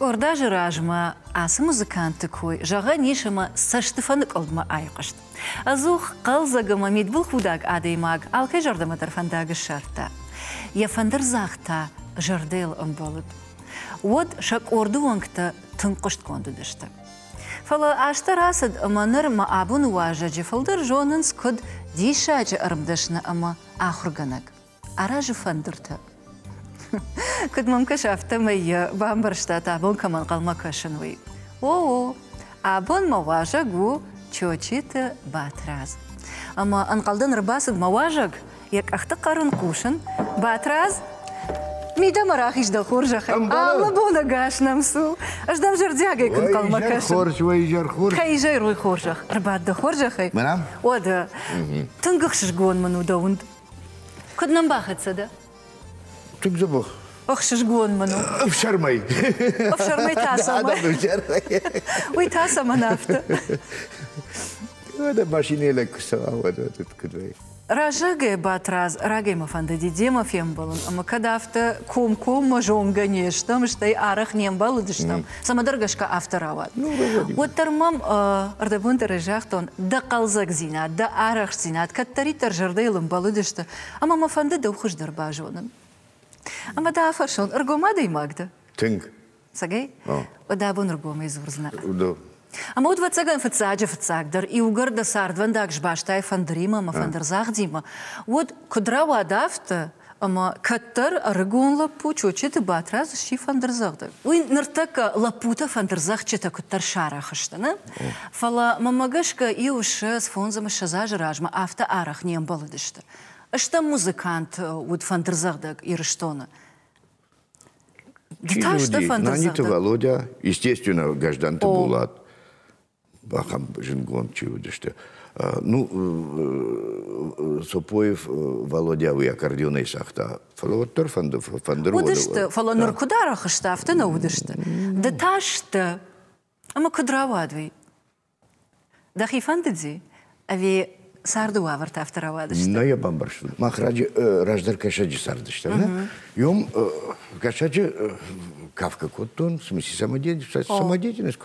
Къорд азы размӕ ацы музыканты кой, зӕгъӕн ис, ӕмӕ цӕстыфӕныкъуылдмӕ айхъуыст. Ӕдзух хъӕлдзӕг ӕмӕ мидбылхудаг адӕймаг алкӕй зӕрдӕмӕ дӕр фӕндаг ссардта. Йӕ фӕндырдзагъд та зӕрдӕйыл ӕмбӕлыд. Уӕд сӕ къорды уӕнгтӕ тынг хъуыстгонд уыдысты. Фӕлӕ азтӕ рацыд ӕмӕ ныр мӕ абоны уазӕджы фылдӕр зонынц куыд диссаджы ӕрмдӕсны ӕмӕ ахуыргӕнӕг. Аразы фӕндыртӕ. Куыд мӕм кӕсы, афтӕмӕй йӕ бамбӕрстат, абон кӕм ӕнхъӕлмӕ кӕсын, уый. О-о, абон мӕ уазӕг у Чочиты Батрадз. Ӕмӕ ӕнхъӕлдӕн ӕрбацыд мӕ уазӕг, йӕ къӕхты хъӕр ын хъусын. Батрадз, мидӕмӕ рахиз дӕ хорзӕхӕй. Алы бон ӕгас нӕм цу. Ӕз дӕм зӕрдиагӕй куы нхъӕлмӕ кӕсын. Хорз, уӕ изӕр хорз. Кӕй изӕр уый хорзӕх? Ӕрбад дӕ хорзӕхӕй. Мӕнӕ? Уӕдӕ, тынг ӕхсызгон мын у дӕ уынд. Куыд нӕм бахӕццӕ дӕ? Тынг дзӕбӕх. Ӕхсызгон мын у. Ӕфсӕрмӕй. Ӕфсӕрмӕй та цӕмӕн? Уый та цӕмӕн афтӕ? Уӕдӕ машинӕйы лӕг куы цӕуа, уӕд куыд вӕййы? Раззагӕй Батрадз рагӕй мӕ фӕндыди демӕ фембӕлын, ӕмӕ кӕд афтӕ комкоммӕ зонгӕ не стӕм, стӕй арӕх не мбӕлыдыстӕм, цӕмӕдӕр гӕсгӕ афтӕ рауад. Уӕддӕр мӕм ӕрдӕбон дӕр загътон, дӕ хъӕлдзӕгдзинад, дӕ арӕхстдзинад кӕддӕриддӕр зӕрдӕйыл ӕмбӕлыдысты, ӕмӕ мӕ фӕнды дӕу хуыздӕр базонын. Ӕмӕ дӕ афӕрсон, ӕргом адӕймаг дӕ? Тынг. Цӕгӕй? Уӕд абон ӕргомӕй дзурдзынӕ. Ӕмӕ уӕд, ӕвӕццӕгӕн, фыццаджы фыццагдӕр иугӕр дӕ цардвӕндаг сбастай фӕндыримӕ ӕмӕ фӕндырдзагъдимӕ, уӕд куыд рауад афтӕ, ӕмӕ кӕддӕр ӕрыгон лӕппу Чочиты Батрадз сси фӕндырдзӕгъдӕг. Уый ныртӕккӕ лӕппутӕ фӕндырдзӕгъдджытӕ куыддӕр сарӕх сты, нӕ? Фӕлӕ, мӕнмӕ гӕсгӕ, иу 20, 25 азы размӕ афтӕ арӕх не мбӕлыдысты. Стӕм музыкант уыд фӕндырдзӕгъдӕг Ирыстоны. Чи уыди? Наниты Володя, естественно, Гӕздӕнты Булат, ахӕм зындгонд чи уыдысты. Ну, Сопоев Володя уый аккордеонӕй цагъта, фӕлӕ уӕддӕр фӕндыр фӕндыр Уыдысты, фӕлӕ ныр куыд арӕх сты, афтӕ нӕ уыдысты. Ды та сты. Ӕмӕ куыд рауад уый? Дӕхи фӕндыди ӕви царды уавӕртӕ афтӕ рауадысты? Нӕ йӕ бамбӕрстон. Мах раджы раздӕр Кӕсӕджы цардыстӕм, нӕ? Йом Кӕсӕджы кафгӕ кодтон, в смысле самодеятельность,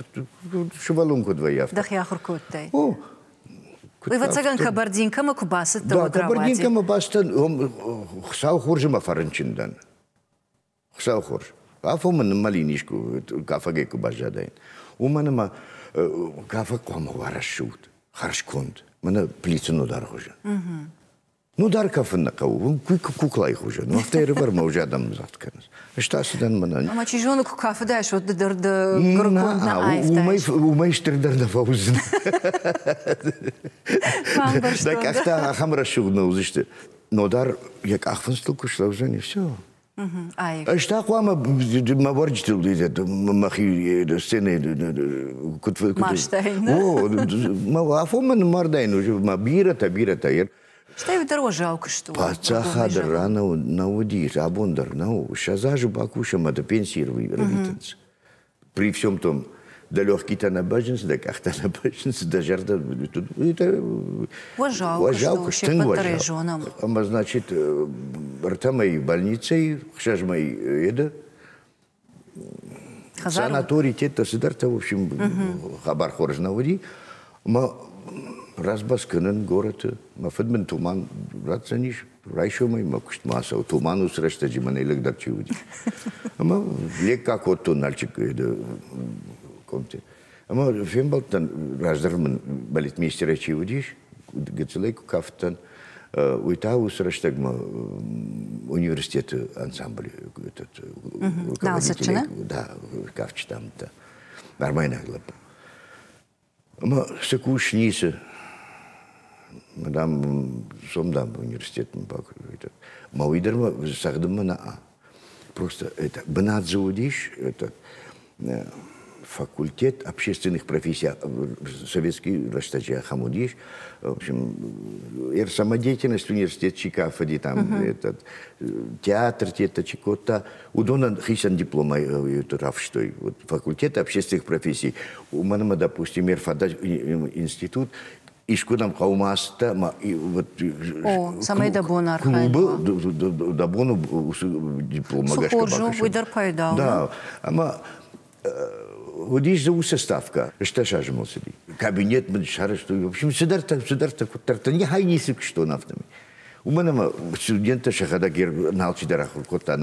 сывӕллон куыд вӕййы, афтӕ. Дӕхи ахуыр кодтай? О. Ӕвӕццӕгӕн, Кабардинкӕмӕ куы бацыдтӕ, уӕд рауади. Кабардинкӕмӕ бацыдтӕн, Хуыцау хорз ӕмӕ фӕрынчын дӕн. Хуыцау хорз. Афон мын ныммӕлин искуы кафӕгӕй куы баззадаин. Уымӕн ӕмӕ кафӕг хъуамӕ уа рӕсугъд, хӕрзконд. Мӕнӕ Плиты Нодар хуызӕн. Нодар кафын нӕ хъӕуы, куклайы хуызӕн. Афтӕ ӕрывӕр мӕ уже адӕм загъд кӕнынц. Ӕз та цыдӕн мӕнӕн. Ӕмӕ чи зоны, куы кафыдаис, уӕд ды дӕр дӕ гуырыконд нӕ аивтаис. Уымӕй стырдӕр нӕ фӕуыдзынӕ. Дӕ къӕхтӕ ахӕм рӕсугъд нӕ уыдзысты. Нодар йӕ къахфындзтыл куы слӕудзӕни, все. Ӕз та хъуамӕ мӕ уӕрджытыл мӕхи сценӕйы куыд Мастаин. О, мӕ афонмӕ ныммардаин уже мӕ бирӕтӕ, бирӕтӕ. Стӕй уый дӕр уӕззау куыст у. Паддзахады нӕ уыди, абон дӕр нӕу. 20 азы бакус ӕмӕ дӕ пенси рвитынц. При всем том, дӕ легкитӕ нӕ бӕззынц, дӕ къӕхтӕ нӕ бӕззынц, дӕ зӕрдӕ уӕззау куыст, тынг уӕззау. Ӕмӕ, значит, ӕртӕ мӕйы больницӕйы, ӕхсӕз мӕйы еды, санаторий теттӕ цыдӕртӕ, в общем, хабар хорз нӕ уыди. Ӕмӕ разбас кӕнын горӕты. Мӕ фыд мын туман ратдзӕнис, райсомӕй мӕ куыстмӕ ацӕуы. Туман уыцы рӕстӕджы мӕнӕй лӕгдӕр чи уыди. Ӕмӕ лекка кодтон Нальчикы комты. Ӕмӕ фембӕлдтӕн, раздӕр мын балетмейстерӕй чи уыдис, гыццылӕй куы кафтдӕн, уый та уыцы рӕстӕгмӕ университеты ансамбль руководитель, да, кафджытӕ амыдта. Армайнаг лӕппу. Ӕмӕ цы кус, ницы. Мадам, сом, дам, университетмӕ бакуыста. Мӕ уый дӕр мӕ цӕгъдынмӕ нӕ. Просто это бынат дзы уыдис, это факультет общественных профессий советский рӕстӕджы ахӕм уыдис. В общем, самодеятельность университет чи кафыди там, этот, театр тетта чи кодта, уыдонӕн хицӕн дипломӕй рафыстой. Вот факультет общественных профессий. Уымӕн ӕмӕ, допустим, ӕрфада институт искуыдӕм хъӕумӕ ацыдтӕ ӕмӕ вот О, цӕмӕй дӕ бон архайын клубы дӕ бон уыцы дипломмӕ гӕсгӕ бакӕсын. Уый дӕр пайда у. Да, ӕмӕ Уыдис дзы уыцы ставкӕ, 18 азы мыл цыди. Кабинет мын сарӕзтой, в общем, цыдӕртӕ, цыдӕртӕ, куыддӕртӕ, нихай ницы куыстон афтӕмӕй. Уымӕн ӕмӕ студенттӕ сӕхӕдӕг алчидӕр ахуыр кодта.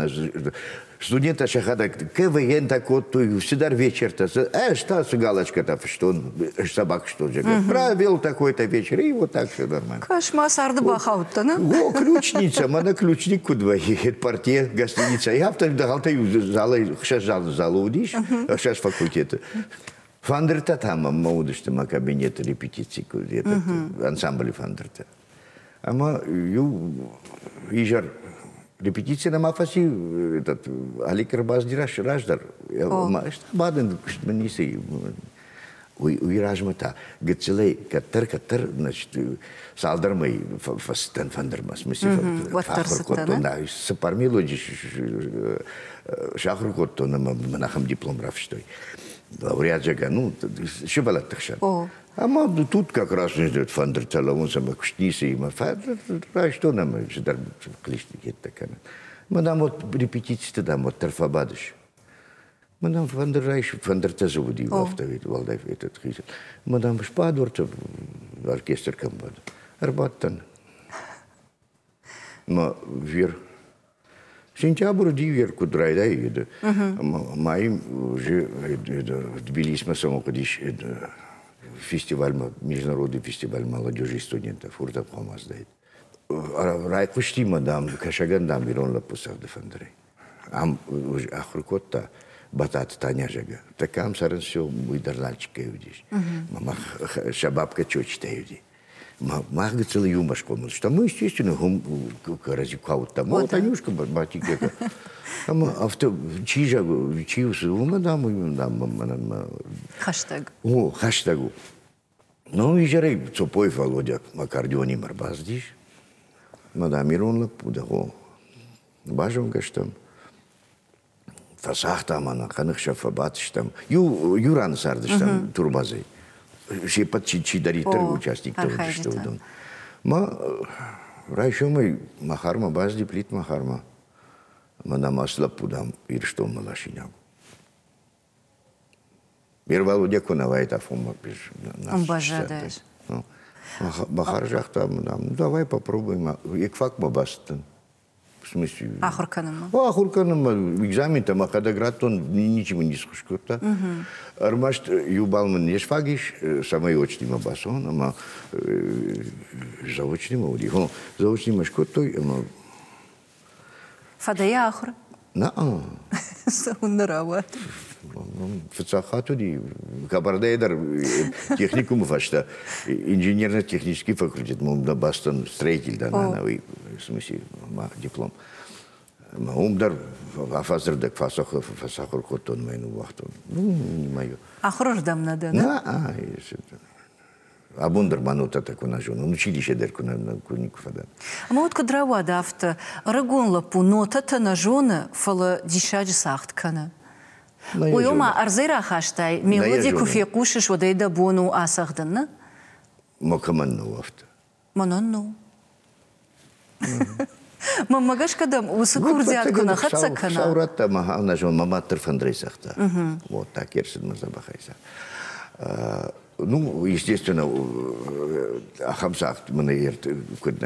Студенттӕ сӕхӕдӕг КВН-тӕ кодтой, цыдӕр вечертӕ. Ӕз та цы галочкӕтӕ фыстон, ӕз сӕ бакуыстон, зӕгъгӕ. Провел такой-то вечер, и вот так все нормально. Кӕс-ма, царды бахаудтӕ, нӕ? О, ключница, мӕнӕ ключник куыд вӕййы, портье, гостиница. И афтӕ дӕгъӕлтӕ иу залӕй ӕхсӕз залы уыдис, ӕхсӕз факультеты. Фӕндыртӕ та мӕм уыдысты мӕ кабинеты репетици, ансамблы фӕндыртӕ. Ӕмӕ иу изӕр репетици нӕма фӕци, этот Алик ӕрбацыди раздӕр. Бадын куыстмӕ ницы. Уый размӕ та гыццылӕй кӕддӕр-кӕддӕр, значит, цалдӕр мӕй фӕцыдтӕн фӕндырмӕ, в смысле, фӕахуыр кодтон, да, цыппар мелоди сахуыр кодтон ӕмӕ мын ахӕм диплом рафыстой. Лауреат, зӕгъгӕ, ну, сывӕллӕтты хсӕн. Ӕмӕ тут как раз фӕндыртӕ лӕууынц ӕмӕ куыст ницы имӕ. Райстон ӕмӕ цыдӕр хъылистыкеттӕ кӕнын. Мӕ дам вот репетициты дам уӕддӕр фӕбадыс. Мӕ дам фӕндыр райс, фӕндыртӕ дзы уыди, афтӕ уӕлдай этот хицӕн. Мӕ дам сбад уӕртӕ оркестр кӕм бады. Ӕрбадтӕн. Мӕ вер Сентябрь дивер куыд райдайы, майы уже Тбилисмӕ цӕуын хъуыдис фестивальмӕ, международный фестиваль молодежи и студентов, уырдӕм хъуамӕ ацыдаид. Райхъуысти мӕ, дам, кӕсӕгӕн, дам, ирон лӕппу цӕгъды фӕндырӕй. Ам ахуыр кодта Бататы Таня, зӕгъгӕ. Тӕккӕ ам цӕрынц все, уый дӕр Нальчиккӕй уыдис. Мах сӕ бабкӕ Чочитӕй уыди. Мах гыццыл иумӕ схъомыл стӕм. Мы, естественно, кӕрӕдзи куы ауыдтам. О, Танюшка, батик, ӕмӕ афтӕ чи зӕгъы, чи у, уымӕ, дам, уый, дам, мӕнӕн мӕ... Хӕстӕг. О, хӕстӕг у. Ну, изӕрӕй Цопой Володя аккордеонимӕ ӕрбацыдис. Мӕ, дам, ирон лӕппу дӕ, о. Базонгӕ стӕм. Фӕсагъта ма нӕ, хӕныхсӕв фӕбадтыстӕм. Иу, иу раны цардыстӕм турбазӕй. Се ппӕт чидӕриддӕр участниктӕ уыдысты, уыдон. Ма райсомӕй Махармӕ бацыди, Плит Махармӕ. Ӕмӕ нӕм ацы лӕппу, дам, Ирыстонмӕ ласинаг у. Ме куы нӕ уаид афонмӕ. Ӕмбаззадаис. Махар загъта, ну давай попробуем. Екфакмӕ бацыдтӕн. В смысле? Ахуыр кӕнынмӕ. Ахуыр кӕнынмӕ экзаментӕ мӕхӕдӕг радтон, ничи мын ницы хуыз кодта. Ӕрмӕст иу бал мын не сфаг ис, цӕмӕй очнимӕ бацӕуон, ӕмӕ заочнимӕ уыди. Заочнимӕ скодтой ӕмӕ Фӕдӕ йӕ ахуыр? Нӕ. Цӕуыннӕ рауад? Фыццаг хатт уыди Кабардайы дӕр техникумы фӕстӕ инженерно-технический факультет мӕ бастан строитель дӕн ӕнӕуи, в смысле, мӕ диплом. Мӕ уым дӕр афӕдзырдӕг фӕцахуыр кодтон мӕ ныууагътон. Ну, не мое. Ахуырырдӕм нӕ дӕ? Нӕ, абон дӕр ма нотӕтӕ куы нӕ зонын, училище дӕр куы нӕ никуы фӕдӕн. Ӕмӕ уӕд куыд рауад афтӕ? Ӕрыгон лӕппу нотӕтӕ нӕ зоны, фӕлӕ диссаджы цагъд кӕны. Уый ома ӕрдзӕй рахастай, мелоди куы фехъусыс, уӕд ӕй дӕ бон у ацӕгъдын, нӕ? Ма кӕмӕн нӕу афтӕ? Мӕнӕн нӕу. Мӕнмӕ гӕсгӕ дӕм уыцы курдиат куы нӕ хӕццӕ кӕна. Хуыцау радта мӕ нӕ зон, мӕ мад дӕр фӕндырӕй цагъта. Вот так ӕрцыд мӕ дзӕбӕхӕй цагъта. Ну, естественно, ахӕм цагъд мын куыд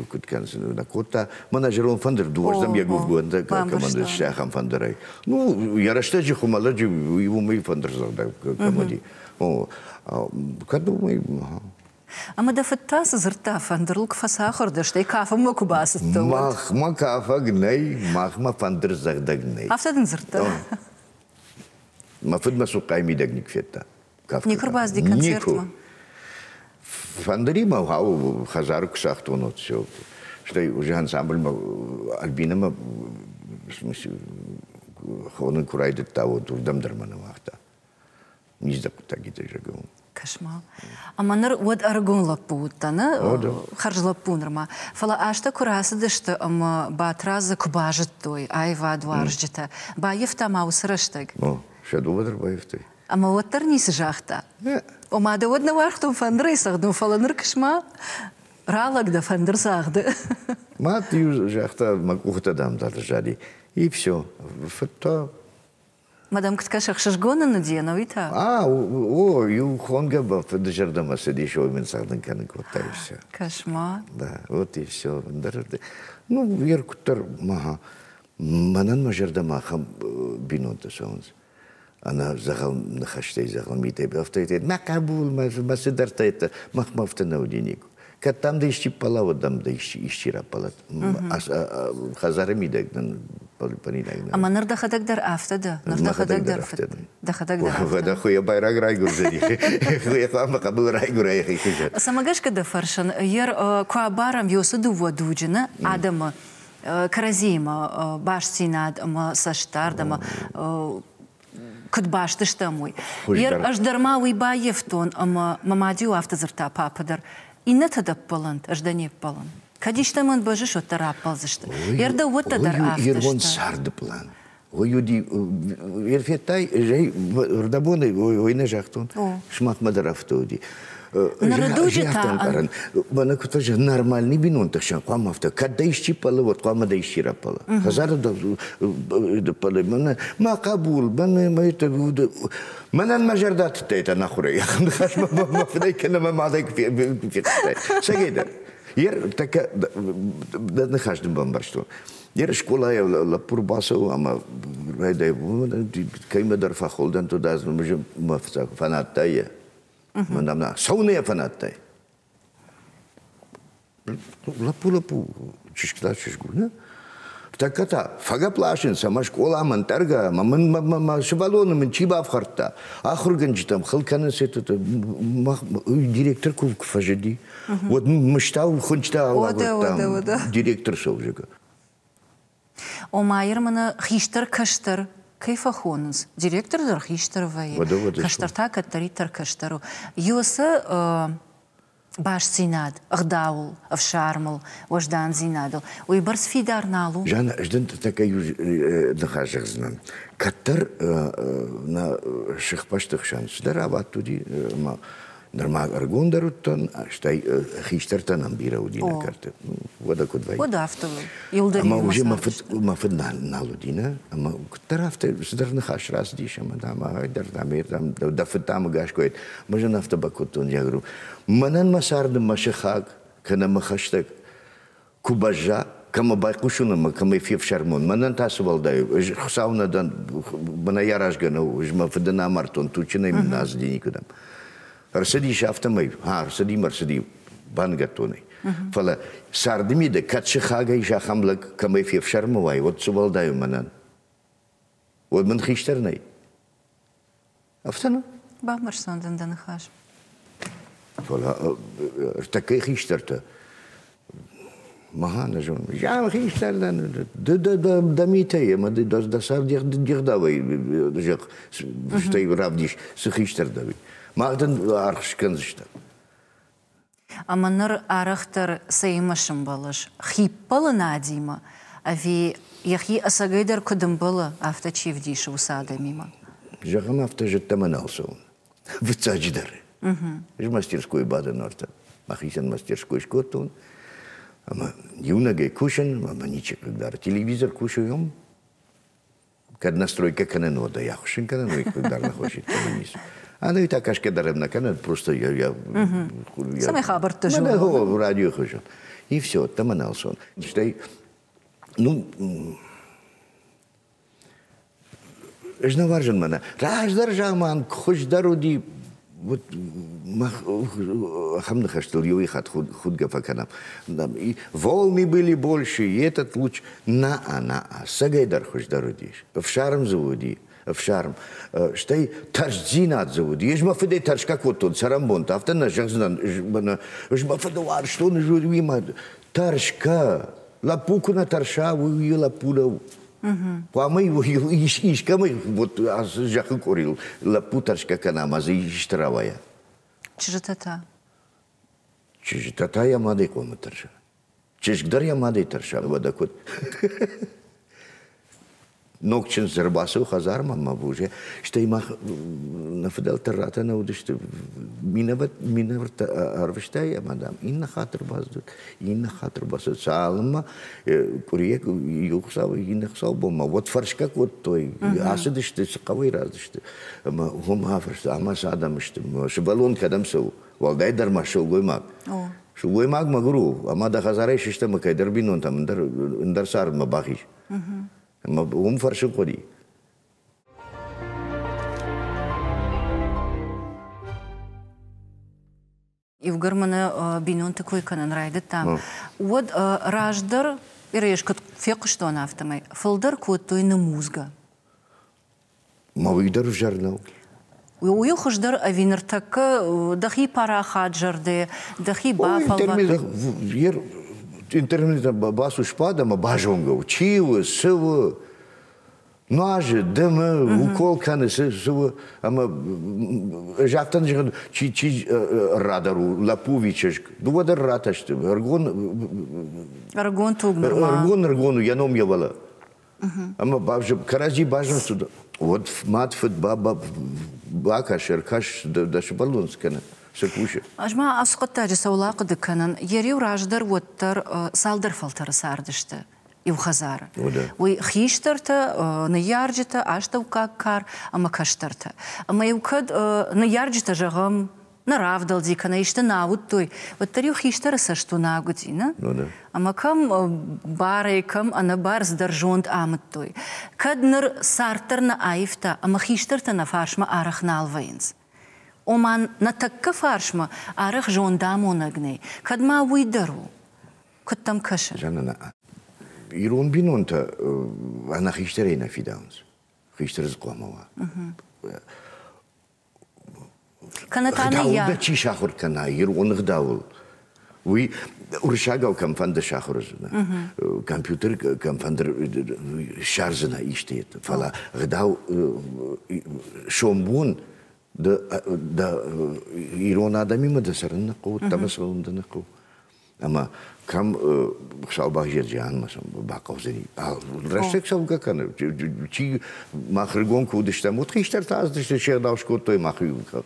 куыд кӕнын нӕ кодта. Мӕнӕ зӕронд фӕндыр дыууӕрдӕм йӕ гуывгонд кӕмӕн сты, ахӕм фӕндырӕй. Ну, йӕ рӕстӕджы хуымӕлӕджы уымӕй фӕндырдзӕгъдӕг кӕм уыди. Кӕд уымӕй Ӕмӕ дӕ фыд та цы дзырдта, фӕндырыл куы фӕцахуыр дӕ, стӕй кафынмӕ куы бацыдтӕ, уӕд? Махмӕ кафӕг нӕй, махмӕ фӕндырдзӕгъдӕг нӕй. Афтӕ дын дзырдта? Мӕ фыд мӕ цухъхъайы мидӕг никуы федта. Никуы рбацыди концертмӕ? Фӕндыримӕ хӕдзары куы цагътон, вот все. Стӕй уже ансамбльмӕ Альбинӕмӕ в смысле хонын куы райдыдта, вот уырдӕм дӕр мӕ нӕ уагъта. Низдӕ хъуыддагитӕ зӕгъон. Кӕс-ма. Ӕмӕ ныр уӕд ӕрыгон лӕппу уыдтӕ, нӕ? Хӕрз лӕппу нырма. Фӕлӕ азтӕ куы рацыдысты ӕмӕ Батрадзы куы базыдтой аивадуарзджытӕ, баййӕфта ма уыцы рӕстӕг? О, сӕ дыууӕ дӕр баййӕфтой. Ӕмӕ уӕддӕр ницы загъта? Ома дӕ уӕд нӕ уаргътон фӕндырӕй цӕгъдын, фӕлӕ ныр кӕс-ма, ралӕг дӕ фӕндыр цагъды. Мад иу загъта, мӕ къухтӕ, дам, дӕр зади. И все. Фыд та. Мадам куыд кӕсы, ӕхсызгон ын уыди, ӕнӕуи та? А, о, иу хонгӕ ба фыды зӕрдӕмӕ цыдис, ой мын цӕгъдын кӕнын кодта и все. Кӕс-ма. Да, вот и все. Ну, ер куыддӕр, ага. Мӕнӕн мӕ зӕрдӕмӕ ахӕм бинонтӕ цӕуынц. Ӕнӕ дзӕгъӕл ныхӕстӕй, дзӕгъӕл митӕй афтӕ мӕ хъӕбул, мӕ цыдӕртӕ, махмӕ афтӕ нӕ уыди никуы. Кӕд дам дӕ исчи ппӕла, уӕд дам дӕ исчи раппӕлӕд. Хӕдзары мидӕг нын панинаг нӕ. Ӕмӕ ныр дӕхӕдӕг дӕр афтӕ дӕ? Ныр дӕхӕдӕг дӕр афтӕ дӕ? Дӕхӕдӕг дӕр афтӕ. Уӕдӕ хуыйӕ байраг райгуырдзӕни. Хуыйӕ хъуамӕ хъӕбул райгуыра йӕхи хуызӕн. Цӕмӕ гӕсгӕ дӕ фӕрсын, ер куы абарӕм ёсы дыууӕ дуджы нӕ адӕмы кӕрӕдзиимӕ бастдзинад ӕмӕ цӕстдард ӕмӕ куыд баст стӕм, уый. Ӕз дӕр ма уый баййӕфтон ӕмӕ мӕ мад-иу афтӕ дзырдта папӕ дӕр, иннӕтӕ дӕ ппӕлӕнт, ӕз дӕ не ппӕлын. Кӕд истӕмӕн бӕззыс, уӕддӕр раппӕлдзысты. Йе уӕддӕр дӕр афтӕ Ирон царды план. Ой, уыди, федтай, рдӕбоны ой нӕ загътон, сымахмӕ дӕр афтӕ уыди. Ныры дуджы та Мӕнӕ куыд фӕзӕгъ, нормальный бинонты хсӕн хъуамӕ афтӕ, кӕд дӕ исчи ппӕлы, уӕд хъуамӕ дӕ исчи раппӕла. Хӕдзары дӕ ппӕлы, мӕнӕ мӕ хъӕбул, мӕнӕ мӕнӕн мӕ зӕрдӕ тыдтӕй нахуырӕй, ахӕм ныхас мӕ фыдӕй кӕнӕ мӕ мадӕй куы фехъуыстай. Сӕгӕй дӕр. Ер тӕккӕ дӕ ныхас дын бамбӕрстон. Ер скъолайы лӕппу рбацӕуы ӕмӕ райдайы, кӕимӕдӕр фӕхуылдӕн, туда мӕ фыццаг фӕнадтай йӕ. Мӕнӕ цӕуылнӕ йӕ фӕнадтай? Лӕппу, лӕппу, чызг та чызг у, нӕ? Тӕккӕ та фӕгӕпп ласынц ӕмӕ скъоламӕ ӕнтъӕргӕ ӕмӕ мын мӕ сывӕллоны мын чи бафхӕрдта? Ахуыргӕнджытӕм хыл кӕнынц, директор куы фӕзыди, уӕд мыстау хуынчъытӕ агуырдтам директор Совжика. Ома Ерманы хистӕр-кӕстӕр кӕй фӕхонынц, директор дӕр хистӕр вӕййы, кӕстӕр та кӕддӕриддӕр кӕстӕр у. Ёсы бастдзинад ӕгъдауыл, ӕфсармыл, уӕздандзинадыл уыйбӕрц фидар нал у. Жанна, ӕз дын тӕккӕ иу ныхас зӕгъдзынӕн. Кӕддӕр нӕ сыхбӕсты хсӕн цыдӕр рабадт уыди, ӕмӕ Нырма ӕргондӕр уыдтӕн, стӕй хистӕртӕ нӕм бирӕ уыди нӕ кӕрты. Уӕдӕ куыд вӕййы? Уӕдӕ афтӕ у. Иуылдӕр Ӕмӕ уже мӕ фыд, мӕ фыд нал, нал уыди, нӕ? Ӕмӕ куыддӕр афтӕ цыдӕр ныхас рацыдис, ӕмӕ дам, ай дӕр, дам, дам, дӕ фыд дам ӕгас куы уаид. Мӕ зын афтӕ бакодтон, я говорю, мӕнӕн мӕ царды мӕ сыхаг, кӕнӕ мӕ хӕстӕг куы бӕзза, кӕмӕ байхъусон ӕмӕ кӕмӕй фефсӕрмон, мӕнӕн та цы уӕлдай у? Ӕз Хуыцау нӕ дӕн, мӕнӕй аразгӕ нӕу, ӕз мӕ фыды нӕ амардтон, туджджынӕй мын нӕ ацыди никуыдӕм. Ӕрцыдис афтӕмӕй, ха, ӕрцыди мӕ ӕрцыди, баныгӕдтон ӕй. Фӕлӕ царды мидӕг кӕд сыхагӕй ис ахӕм лӕг, кӕмӕй фефсӕрмы уай, уӕд цы уӕлдай у мӕнӕн? Уӕд мын хистӕр нӕй. Афтӕ нӕ? Бамбӕрстон дын дӕ ныхас. Фӕлӕ ӕртӕккӕйы хистӕртӕ Мага нӕ зонын. Зиан хистӕр дӕн, ды дӕ митӕй ӕмӕ ды дӕ цард де гъдауӕй зӕгъ, стӕй равдис, цы хистӕр дӕ, уый. Мах дын аргъ скӕндзыстӕм. Ӕмӕ ныр арӕхдӕр цӕимӕ сӕмбӕлыс? Хиппӕлынадимӕ ӕви йӕхи ӕцӕгӕйдӕр куыд ӕмбӕлы, афтӕ чи вдисы, уыцы адӕмимӕ? Зӕгъӕм, афтӕ зыдта ӕмӕ нал цӕуын. Фыццаджыдӕр. Ӕз мастерской бадӕн ӕртӕ. Мӕхицӕн мастерской скодтон. Ӕмӕ иунӕгӕй кусын, ӕмӕ ничи хъыгдары. Телевизор кусы уым, кӕд настройкӕ кӕнын, уӕд ӕй ахуыссын кӕнын, уый дӕр нӕ хосит кӕнӕн ис. Ӕнӕуи та кӕсгӕ дӕр ӕм нӕ кӕнӕд, просто я Цӕмӕй хабӕрттӕ зоны. Радио хуызӕн. И все, там нал сон. Стӕй, ну, ӕз нӕ уарзын мӕнӕ. Раздӕр заман хуыздӕр уыди, вот мах ахӕм ныхӕстыл иуӕй хатт худгӕ фӕкӕнӕм. Волны были больше, и этот луч на-а, на-а, сӕгӕй дӕр хуыздӕр уыдис. Ӕфсарм дзы уыди, ӕфсарм. Стӕй тӕрсдзинад дзы уыди. Ӕз мӕ фыдӕй тӕрсгӕ кодтон цӕрӕнбонты, афтӕ нӕ зӕгъдзынӕн, ӕз мӕ фыды уарзтон, ӕз уыимӕ тӕрсгӕ. Лӕппу куы нӕ тӕрса, уый лӕппу нӕу. Хъуамӕ искӕмӕй вот ацы зӕххы къорийыл лӕппу тӕрсгӕ кӕна ӕмӕ дзы исты рауайа. Чызджытӕ та? Чызджытӕ та йӕ мадӕй хъуамӕ тӕрса. Чызг дӕр йӕ мадӕй тӕрса, уӕдӕ куыд? Ног чындз ӕрбацӕуы хӕдзармӕ мӕ бузӕ, стӕй мах нӕ фыдӕлтӕ ратӕ нӕ уыдысты, минӕвӕрттӕ ӕрвыстай ӕмӕ, дам, иннӕ хатт ӕрбацыд, иннӕ хатт ӕрбацыд. Цалынмӕ къуырийӕ иу хуыцау, иннӕ хуыцаубонмӕ, уӕд фӕрсгӕ кодтой, ацыдысты, цы хъӕуӕй рацыдысты. Ӕмӕ уым афӕрстой, ӕмӕ цы адӕм сты, сывӕллон кӕдӕм цӕуы, уӕлдайдӕр ма сылгоймаг. Сылгоймаг мӕгуыр у, ӕмӕ дӕ хӕдзарӕй сыстӕ ӕмӕ кӕйдӕр бинонтӕм ӕндӕр цардмӕ бахиз. Ӕмӕ уым фӕрсын хъуыди. Иугӕр мӕнӕ бинонты кой кӕнын райдыдтам, уӕд раздӕр, ӕз куыд фехъуыстон, афтӕмӕй фылдӕр кодтой нымудзгӕ. Ма уый дӕр ӕвзӕр нӕу. Уый хуыздӕр ӕви ныртӕккӕ дӕхи парахат зӕрдӕ, дӕхи бафӕлвар. Интернеты бацу сбад ӕмӕ базонгӕ у, чи у, цы у, нуазы, дымы, укол кӕны, цы у, ӕмӕ ӕз афтӕ зӕгъын, чи чи радӕр у, лӕппу ӕви чызг, дыууӕ дӕр ратӕ сты, ӕргон ӕргон туг нырма. Ӕргон ӕргон у, йӕ ном йӕ уӕлӕ. Ӕмӕ кӕрӕдзи базонцуд, уӕд мад, фыд бакӕс, ӕркӕс, дӕ сывӕллон цы кӕны, цы кусы. Ӕз ма ацы хъуыддаджы цӕуыл ахъуыды кӕнын, йӕ риу раздӕр уӕддӕр цалдӕр фӕлтӕры цардысты иу хӕдзары. Уый хистӕртӕ, ныййарджытӕ, астӕуккаг кар ӕмӕ кӕстӕртӕ. Ӕмӕ-иу кӕд ныййарджытӕ, зӕгъӕм, нӕ равдӕлди кӕнӕ исты нӕ ауыдтой, уӕддӕр-иу хистӕры цӕст уынаг уыди, нӕ? Ӕмӕ кӕм барӕй, кӕм ӕнӕбар цыдӕр зонд амыдтой. Кӕд ныр цард дӕр нӕ аивта ӕмӕ хистӕртӕ нӕ фарсмӕ арӕх нал вӕййынц. Ома нӕ тӕккӕ фарсмӕ арӕх зондамонӕг нӕй, кӕд ма уый дӕр у. Куыд дӕм кӕсы? Жанна, ирон бинонтӕ ӕнӕ хистӕрӕй нӕ фидауынц. Хистӕр дзы хъуамӕ уа. Кӕнӕ та ныййар... чи сахуыр кӕна ирон ӕгъдауыл, уый уырыссагау кӕмфӕнды сахуыр уыдзынӕ, компьютер кӕмфӕнды ссардзынӕ исты, фӕлӕ ӕгъдау сомбон дӕ ирон адӕмимӕ дӕ цӕрын нӕ хъӕуы, дӕ цӕуын дӕ нӕ хъӕуы. Ӕмӕ кӕм Хуыцау бахизӕд зианмӕ сӕм бахъӕудзӕни. Рӕстӕг цӕугӕ кӕны. Чи мах рыгон куы уыдыстӕм, уӕд хистӕртӕ ацыдысты, се гъдау скодтой мах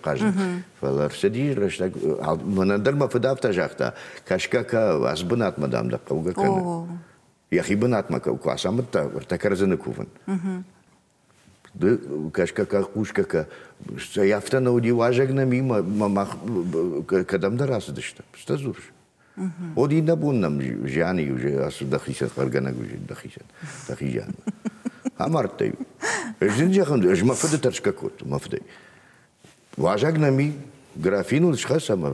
хъазын. Фӕлӕ ӕрцыди рӕстӕг, мӕнӕн дӕр мӕ фыд афтӕ загъта, кӕсгӕ кӕ, ацы бынатмӕ, дам, дӕ хъӕугӕ кӕны. Йӕхи бынатмӕ куы ацамыдта, ӕртӕ кӕрдзыны кувын. Ды кӕсгӕ кӕ, хъусгӕ кӕ. Стӕй афтӕ нӕ уыди, уазӕг нӕм и, мӕ мах кӕдӕмдӕр ацыдыстӕм. Цы дзурыс? Уӕд иннӕ бон нӕм зианы иу ацы дӕхицӕн хъӕргӕнӕг уыди, дӕхицӕн, дӕхи зианмӕ. Амардтай. Ӕз дын зӕгъын, ӕз мӕ фыды тӕрсгӕ кодтон, мӕ фыдӕй. Уазӕг нӕм и, графиныл схӕц ӕмӕ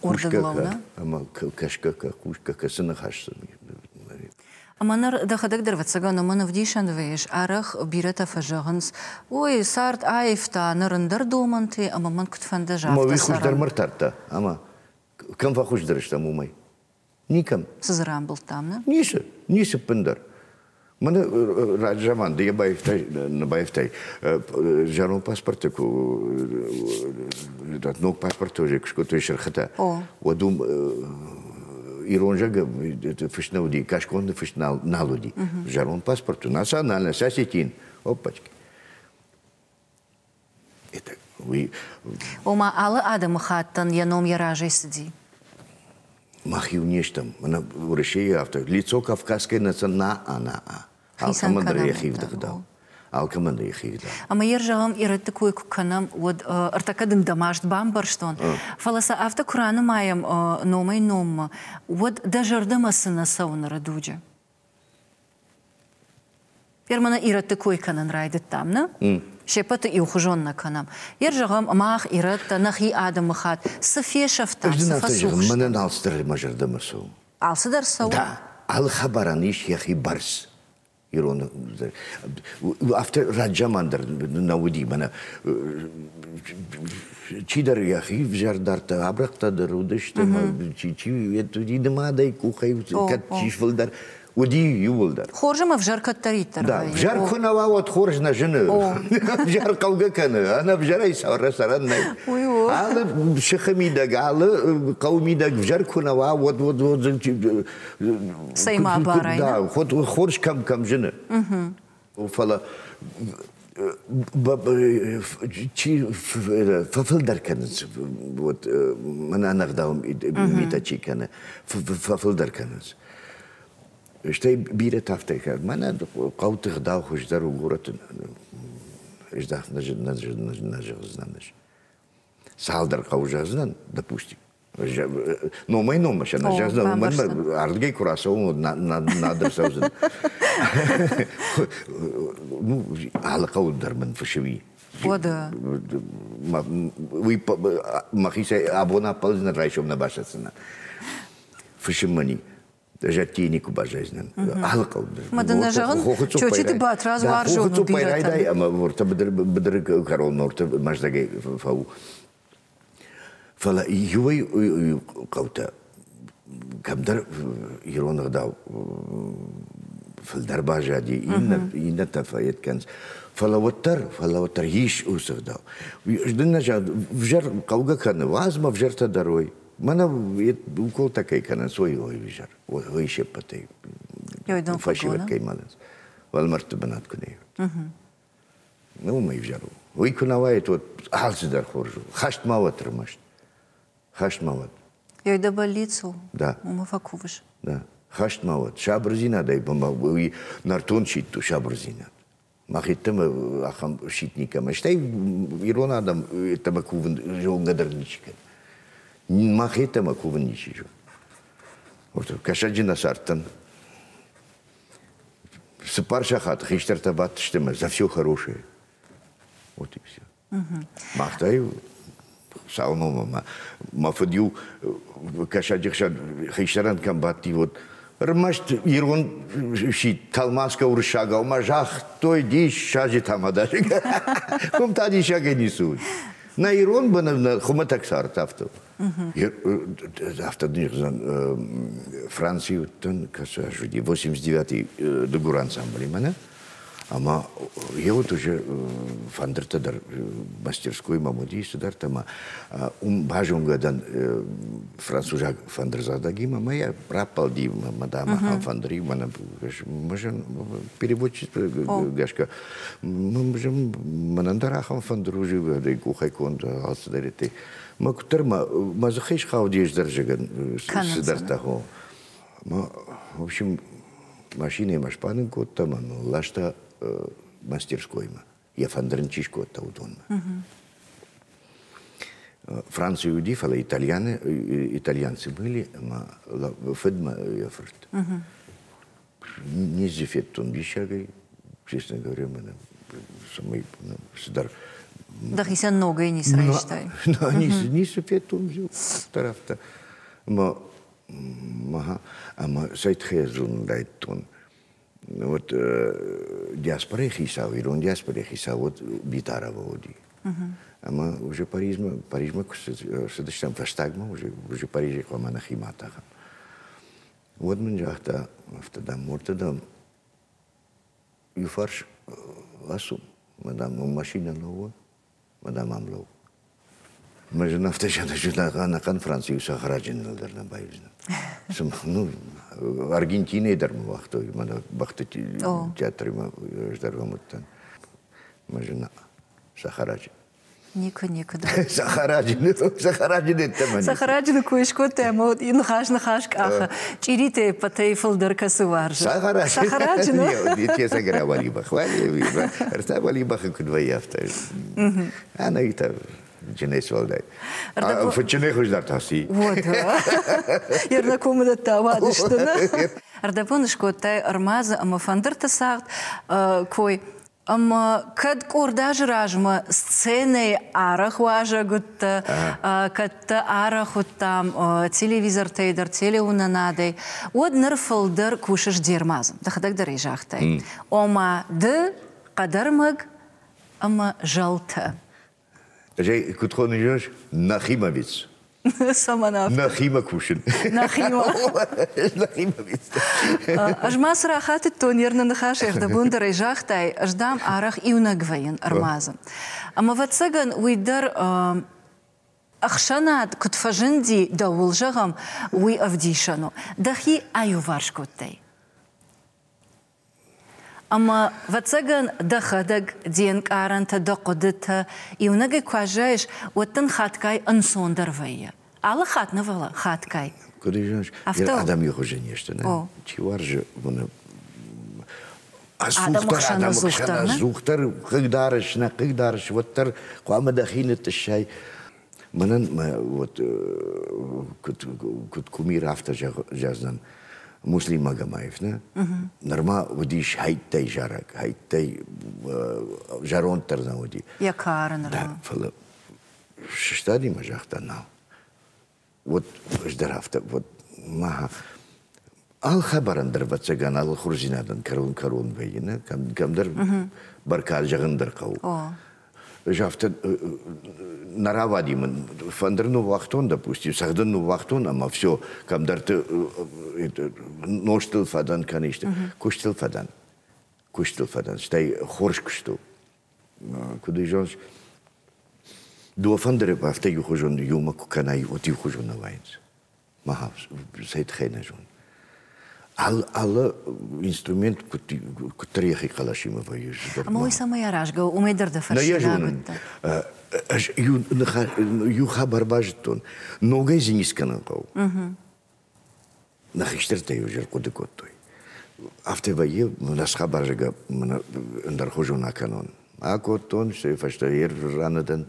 хъусгӕ кӕ, ӕмӕ кӕсгӕ кӕ, хъусгӕ кӕ, цы ныхас сын Ӕмӕ ныр дӕхӕдӕг дӕр, ӕвӕццӕгӕн, уымӕн ӕвдисӕн вӕййыс, арӕх бирӕтӕ фӕзӕгъынц, ой, цард аивта, ныр ӕндӕр домӕнтӕ ӕмӕ мӕн куыд фӕнды, афтӕ Уый хуыздӕр ма ртардта, ӕмӕ кӕм фӕхуыздӕр стӕм, уымӕй. Никӕм. Цы дзы рамбылдтам, нӕ? Ницы, ницы ппындӕр. Мӕнӕ раджы заман ды йӕ баивтай, нӕ баивтай, зӕронд паспорты куы ног паспорт тоже куы скодтой сырхытӕ, уӕд уым ирон зӕгъгӕ фыст нӕ уыди, кӕсгонды фыст нал, нал уыди. Зӕронд паспорт национальность осетин, оппачки. Это уый... Ома алы адӕмыхаттӕн йӕ ном йӕ разӕй цыди? Мах иу не стӕм. Мӕнӕ Уӕрӕсейы афтӕ лицо кавказской национальна. Алкӕмӕн дӕр йӕхи ӕгъдау. Алкӕмӕн дӕр йӕхи ӕгъдау. Ӕмӕ йӕ зӕгъӕм, ирӕтты кой куы кӕнӕм, уӕд ӕртӕккӕ дын дӕ маст бамбӕрстон. Фӕлӕ сӕ афтӕ куы ранымайӕм номӕй-номмӕ, уӕд дӕ зӕрдӕмӕ цы нӕ цӕуы ныры дуджы? Германы ирӕтты кой кӕнын райдыдтам, нӕ? Се ппӕты иухуызон нӕ кӕнӕм. Ер зӕгъӕм, мах, ирӕттӕ, нӕхи адӕмыхатт, цы фесӕфтам, цы фӕцух стӕм? Мӕнӕн алцыдӕр мӕ зӕрдӕмӕ цӕуы. Алцыдӕр цӕуы? Да, алы хабарӕн ис йӕхи бӕрц. Ирон афтӕ раджаман дӕр нӕ уыди мӕнӕ чидӕр йӕхи взӕр дардта, абрӕгътӕ дӕр уыдысты, чи чи уыди нымадӕй къухӕй, кӕд чи фылдӕр уыди иууылдӕр. Хорз ӕмӕ ӕвзӕр кӕддӕриддӕр Да, ӕвзӕр куы нӕ уа, уӕд хорз нӕ зыны. Ӕвзӕр хъӕугӕ кӕны, ӕнӕ ӕвзӕрӕй цӕрӕн нӕй. Алы сыхы мидӕг, алы хъӕуы мидӕг ӕвзӕр куы нӕ уа, уӕд уӕд Цӕй ма барай. Да, хорз кӕм кӕм зыны. Фӕлӕ чи фӕфылдӕр кӕнынц, вот мӕнӕ ӕнӕгъдау митӕ чи кӕны, фӕфылдӕр кӕнынц. Стӕй бирӕтӕ афтӕ кӕнынц, мӕнӕ хъӕуты гъдау хуыздӕр у горӕты здӕхт нӕ зӕгъдзынӕн ӕз. Цалдӕр хъӕуы зӕгъдзынӕн, допустим. Номӕй номмӕ сӕ нӕ зӕгъдзынӕн, уымӕн ардыгӕй куы рацӕуон, уӕд над ӕрцӕудзӕн. Ну, алы хъӕуы дӕр мын фысым и. Уӕдӕ. Уый мӕхицӕй абон ӕппӕлдзынӕн, райсом нӕ басӕтдзынӕн. Фысым мын и. Зӕдтийы никуы баззайдзынӕн. Алы хъӕу дӕр. Ма дын нӕ зӕгъын, Чочиты Батрадз уарзон у бирӕтӕн. райдай ӕмӕ уӕртӕ быдыры кӕронмӕ уӕртӕ Мӕздӕгӕй фӕу. Фӕлӕ иуӕй хъӕутӕ кӕмдӕр ирон ӕгъдау фылдӕр баззади, иннӕтӕ фӕед кӕнынц. Фӕлӕ уӕддӕр ис уыцы ӕгъдау. Дын нӕ зӕгъын, ӕвзӕр хъӕугӕ кӕны, уадз мӕ ӕвзӕртӕ дӕр уой. Мӕнӕ уколтӕ кӕй кӕнынц, уый ӕвзӕр, уый се ппӕтӕй фӕсивӕд кӕй мӕлынц. Уӕлмӕрдты бынат куы нӕ Ну, уымӕй ӕвзӕр у. Уый куы нӕ уаид, уӕд алцыдӕр хорз у. Хӕст ма уӕд ӕрмӕст. Хӕст ма уӕд. Ой, дӕ бӕллиц у. Да. Уымӕ фӕкувыс. Да. Хӕст ма уӕд. Сабырдзинадӕй уый нӕртон сидт у сабырдзинад. Мах йеддӕмӕ ахӕм сидт никӕмӕ. Стӕй ирон адӕм йеддӕмӕ кувын зонгӕ дӕр ничи кӕны. Мах йеддӕмӕ кувын ничи зоны. Кӕсӕджы нӕ цардтӕн. Цыппар сахаты хистӕртӕ бадтысты ӕмӕ за все хорошее. Вот и все. Мах та-иу саунома мӕ фыд-иу кӕсӕджы хсӕн хистӕрӕн кӕм бадти, вот ӕрмӕст ирон сидт тӕлмацгӕ уырыссагау ма загътой диссаджы тамада. Уым та диссагӕй ницы уыд. Нӕ ирон быны нӕ хуымӕтӕг цард афтӕ. Афтӕ дын зӕгъдзӕн, Францийы уыдтӕн, кӕцы аз уыди, 89-й дыгур ансамблимӕ, нӕ? Ӕмӕ йе вот уже фӕндыртӕ дӕр мастерской мӕм уыди цыдӕртӕ ӕмӕ уым базонгӕ дӕн французаг фӕндырдзӕгъдӕгимӕ ӕмӕ йӕ раппӕлди мадам ахӕм фӕндыр мӕнӕ переводчик гӕсгӕ мӕнӕн дӕр ахӕм фӕндыр уже къухӕй конд алцыдӕр Мӕ куыддӕр мӕ мӕ дзыхӕй схауди ӕз дӕр зӕгӕн цыдӕртӕ хо. Мӕ, в общем, машинӕмӕ сбадын кодта мӕ ласта мастерскоймӕ. Йӕ фӕндыр ын чи скодта, уыдонмӕ. Францийы уыди, фӕлӕ итальяны, итальянцы были, ӕмӕ фыд мӕ йӕ фырт. Ницы федтон диссагӕй, честно говоря, мӕнӕ цӕмӕй цыдӕр Дӕхицӕн ногӕй ницы райстай? Ницы федтон дӕр афтӕ. Ӕмӕ ӕмӕ цӕй тыххӕй дзурын райдыдтон. Вот диаспорайы хицау, ирон диаспорайы хицау вот Битарова уыди. Ӕмӕ уже Парижмӕ, Парижмӕ куы цыдыстӕм фӕстагмӕ, уже, уже Парижӕй хъуамӕ нӕхимӕ атӕхӕм. Уӕд мын загъта, афтӕ, дам, уӕртӕ, дам, иу фарс ацу, мӕ, дам, машинӕ лӕууы, мӕ, дам, ам лӕуу. Мӕ зын афтӕ ӕнӕхъӕн Францийы сахараджыныл дӕр нӕ баивдзынӕн. Ну, Аргентинӕйы дӕр мӕ уагътой, мӕнӕ бӕхты театримӕ ӕз дӕр уым уыдтӕн. Мӕ зын сахараджын. Никуы, никуы дӕр. Цӕхӕраджыны, цӕхӕраджыны йеддӕмӕ ницы. Цӕхӕраджыны кой скодтай ӕмӕ ныхас ныхас къахы. Чъиритӕй ӕппӕтӕй фылдӕр кӕцы уарзы? Цӕхӕраджыны. Цӕхӕраджыны. уӕлибӕх. Ӕртӕ уӕлибӕхы куыд вӕййы, афтӕ. Ӕнӕуи та джынӕй суӕлдай. Фыдджынӕй хуыздӕр та ци. Уӕдӕ. Ернӕ комыдӕттӕ ауадысты, нӕ? Ӕрдӕбон скодтай ӕрмадзы ӕмӕ фӕндырты цагъд кой. Ӕмӕ кӕд къорд азы размӕ сценӕйы арӕх уазӕг уыдтӕ, кӕд дӕ арӕх уыдтам телевизортӕй дӕр, телеуынынадӕй, уӕд ныр фылдӕр кусыс де рмадзы. Дӕхӕдӕг дӕр ӕй загътай. Ома ды хъӕдӕрмӕг ӕмӕ зӕлтӕ. Ӕз куыд хоныс, нӕхимӕ виц. Цӕмӕн афтӕ? Нӕхимӕ кусын. Нӕхимӕ. Нӕхимӕ виц. Ӕз ма цы рахатыдтон, ерны ныхас ӕрдӕбон дӕр ӕй загътай, ӕз дам арӕх иунӕг вӕййын ӕрмадзы. Ӕмӕ ӕвӕццӕгӕн уый дӕр ӕхсӕнад куыд фӕзынди дӕуыл зӕгъӕм, уый ӕвдисӕн у. Дӕхи аиуварс кодтай. Ӕмӕ, ӕвӕццӕгӕн, дӕхӕдӕг де нкъарӕнтӕ, дӕ хъуыдытӕ иунӕгӕй куы аззайыс, уӕд дын хатгай ӕнцондӕр вӕййы. Алы хатт нӕ, фӕлӕ хатгай. Куыд зоныс, адӕм иухуызӕн не сты, нӕ? Чи уарзы, уыны адӕмы хсӕн ӕдзухдӕр, ӕдзухдӕр хъыгдарыс, нӕ хъыгдарыс, уӕддӕр хъуамӕ дӕхи ныттъыссай. Мӕнӕн мӕ вот куыд кумир афтӕ зӕгъдзӕн Муслим Магомаев, нӕ? Нырма уыдис хӕйттӕй зарӕг, хӕйттӕй зӕронддӕр нӕ уыди. Йӕ кары нырма. Фӕлӕ сыстади мӕ загъта, нал. Вот ӕз дӕр афтӕ, вот ма алы хабарӕн дӕр, ӕвӕццӕгӕн, алы хорздзинадӕн кӕрон-кӕрон вӕййы, нӕ? Кӕмдӕр бӕркад зӕгъын дӕр хъӕуы. Ӕз афтӕ нӕ рауади мын, фӕндыр ныууагътон, допустим, цӕгъдын ныууагътон ӕмӕ все, кӕмдӕрты нозтыл фӕдӕн кӕнӕ исты, куыстыл фӕдӕн. Куыстыл фӕдӕн, стӕй хорз куыст у. Куыд ӕй зоныс, дыууӕ фӕндыры афтӕ иухуызон иумӕ куы кӕнай, уӕд иухуызон нӕ уайынц. Махӕн цӕй тыххӕй нӕ зонын. Алы инструмент куыддӕр йӕхи хъӕлӕсимӕ вӕййы. Ӕмӕ уый цӕмӕй аразгӕ у? Уымӕй дӕр дӕ фӕрсинаг Нӕ йӕ зонын. Ӕз иу хабар базыдтон. Ногӕй дзы ницы кӕнын хъӕуы. Нӕ хистӕртӕ-иу ӕрхъуыды кодтой. Афтӕ вӕййы, мӕнӕ схабар, зӕгъгӕ, мӕнӕ ӕндӕрхуызон акӕнон. Акодтон, стӕй фӕстӕ раны дӕн.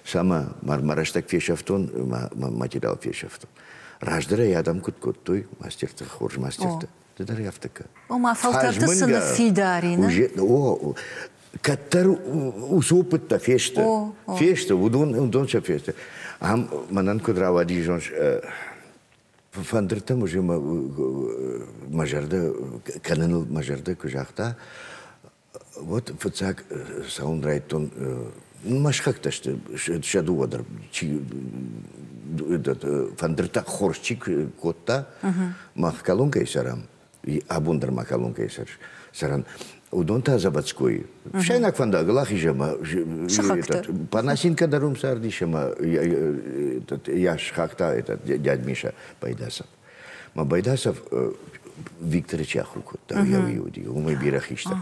Сӕмӕ мӕ рӕстӕг фесӕфтон, мӕ материал фесӕфтон. Раздӕр ӕй адӕм куыд кодтой, мастертӕ, хорз мастертӕ, ды дӕр афтӕ кӕн. Ома фӕлтӕрты цы ныффидар и, нӕ? О, кӕддӕр уыцы опыттӕ фесты. Фесты, уыдон сӕ фесты. Ам мӕнӕн куыд рауади, зоныс, фӕндыртӕм уже мӕ зӕрдӕ кӕныныл мӕ зӕрдӕ куы загъта, вот фыццаг цӕуын райдыдтон, мӕ сыхӕгтӕ сты, сӕ дыууӕ дӕр, чи фӕндыртӕ хорз чи кодта, мах колонкӕйы цӕрӕм, абон дӕр ма колонкӕйы цӕрӕн, уыдон та Заводскойы. Фсӕйнаг фӕндагыл ахиз ӕмӕ Панасенко дӕр уым цардис ӕмӕ йӕ сыхаг та дядь Миша Байдасов. Мӕ Байдасов Викторы чи ахуыр кодта, уый уыди, уымӕй бирӕ хистӕр.